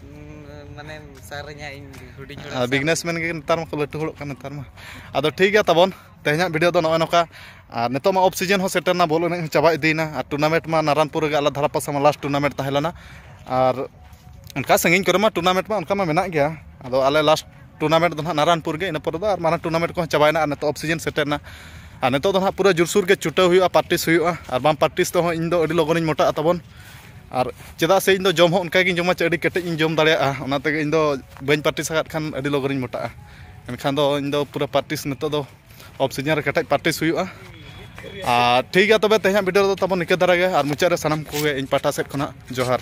ᱢᱟᱱᱮ ᱥᱟᱨᱤᱧᱟ ᱤᱧ ᱦᱩᱰᱤᱧ ᱦᱚᱲ᱾ ᱟᱨ ᱵᱤᱡᱽᱱᱮᱥᱢᱮᱱ ᱜᱮ ᱱᱮᱛᱟᱨ ᱢᱟᱠᱚ ᱞᱟᱹᱴᱩ ᱦᱚᱲᱚᱜ ᱠᱟᱱ ᱱᱮᱛᱟᱨ ᱢᱟ᱾ ᱟᱫᱚ ᱴᱷᱤᱠ ᱜᱮᱭᱟ ᱛᱟᱵᱚᱱ, ᱛᱮᱦᱮᱧᱟᱜ ᱵᱷᱤᱰᱤᱭᱳ ᱫᱚ ᱱᱚᱜᱼᱚᱭ ᱱᱚᱝᱠᱟ᱾ ᱟᱨ ᱱᱤᱛᱚᱜ ᱢᱟ ᱚᱯᱷ ᱥᱤᱡᱮᱱ ᱦᱚᱸ ᱥᱮᱴᱮᱨᱱᱟ, ᱵᱚᱞ ᱮᱱᱮᱡ ᱦᱚᱸ ᱪᱟᱵᱟ ᱤᱫᱤᱭᱮᱱᱟ, ᱟᱨ ᱴᱩᱨᱱᱟᱢᱮᱱᱴ ᱢᱟ ᱱᱟᱨᱟᱱᱯᱩᱨ ᱨᱮᱜᱮ ᱟᱞᱮ ᱫᱷᱟᱨᱮ ᱯᱟᱥᱮ ᱢᱟ ᱞᱟᱥᱴ ᱴᱩᱨᱱᱟᱢᱮᱱᱴ ᱛᱟᱦᱮᱸ ᱞᱮᱱᱟ᱾ ᱟᱨ ᱚᱱᱠᱟ ᱥᱟᱺᱜᱤᱧ ᱠᱚᱨᱮ ᱢᱟ ᱴᱩᱨᱱᱟᱢᱮᱱᱴ ᱢᱟ ᱚᱱᱠᱟ ᱢᱟ ᱢᱮᱱᱟᱜ ᱜᱮᱭᱟ, ᱟᱫᱚ ᱟᱞᱮ ᱞᱟᱥᱴ ᱴᱩᱨᱱᱟᱢᱮᱱᱴ ᱫᱚ ᱱᱟᱦᱟᱜ ᱱᱟᱨᱟᱱᱯᱩᱨ ᱜᱮ, ᱤᱱᱟᱹ ᱯᱚᱨᱮ ᱫᱚ ᱟᱨ ᱢᱟᱨᱟᱝ ᱴᱩᱨᱱᱟᱢᱮᱱᱴ ᱠᱚᱦᱚᱸ ᱪᱟᱵᱟᱭᱮᱱᱟ, ᱟᱨ ᱱᱤᱛᱚᱜ ᱚᱯᱷ ᱥᱤᱡᱮᱱ ᱥᱮᱴᱮᱨᱱᱟ᱾ ᱟᱨ ᱱᱤᱛᱚᱜ ᱫᱚ ᱱᱟᱦᱟᱜ ᱯᱩᱨᱟᱹ ᱡᱳᱨᱥᱳᱨ ᱜᱮ ᱪᱷᱩᱴᱟᱹᱣ ᱦᱩᱭᱩᱜᱼᱟ, ᱯᱨᱮᱠᱴᱤᱥ ᱦᱩᱭᱩᱜᱼᱟ, ᱟᱨ ᱵᱟᱢ ᱯᱨᱮᱠᱴᱤᱥ ᱛᱮᱦᱚᱸ ᱤᱧ ᱫᱚ ᱟᱹᱰᱤ ᱞᱚᱜᱚᱱᱤᱧ ᱢᱚᱴᱟᱜᱼᱟ ᱛᱟᱵᱚᱱ᱾ ᱟᱨ ᱪᱮᱫᱟᱜ ᱥᱮ ᱤᱧ ᱫᱚ ᱡᱚᱢ ᱦᱚᱸ ᱚᱱᱠᱟ ᱜᱤᱧ ᱡᱚᱢᱟ ᱪᱮ ᱟᱹᱰᱤ ᱠᱮᱴᱮᱡ ᱤᱧ ᱡᱚᱢ ᱫᱟᱲᱮᱭᱟᱜᱼᱟ, ᱚᱱᱟ ᱛᱮᱜᱮ ᱤᱧ ᱫᱚ ᱵᱟᱹᱧ ᱯᱨᱮᱠᱴᱤᱥ ᱟᱠᱟᱫ ᱠᱷᱟᱱ ᱟᱹᱰᱤ ᱞᱚᱜᱚᱱᱤᱧ ᱢᱚᱴᱟᱜᱼᱟ᱾ ᱮᱱᱠᱷᱟᱱ ᱫᱚ ᱤᱧ ᱫᱚ ᱯᱩᱨᱟᱹ ᱯᱨᱮᱠᱴᱤᱥ ᱱᱤᱛᱚᱜ ᱫᱚ ᱚᱯᱷ ᱥᱤᱡᱮᱱ ᱨᱮ ᱠᱮᱴᱮᱡ ᱯᱨᱮᱠᱴᱤᱥ ᱦᱩᱭᱩᱜᱼᱟ᱾ ᱟᱨ ᱴᱷᱤᱠ ᱜᱮᱭᱟ, ᱛᱚᱵᱮ ᱛᱮᱦᱮᱧᱟᱜ ᱵᱷᱤᱰᱤᱭᱳ ᱫᱚ ᱛᱟᱵᱚᱱ ᱱᱤᱠᱟᱹ ᱫᱷᱟᱨᱟ ᱜᱮ, ᱟᱨ ᱢᱩᱪᱟᱹᱫ ᱨᱮ ᱥᱟᱱᱟᱢ ᱠᱚᱜᱮ ᱤᱧ ᱯᱟᱦᱴᱟ ᱥᱮᱫ ᱠᱷᱚᱱᱟᱜ ᱡᱚᱦᱟᱨ᱾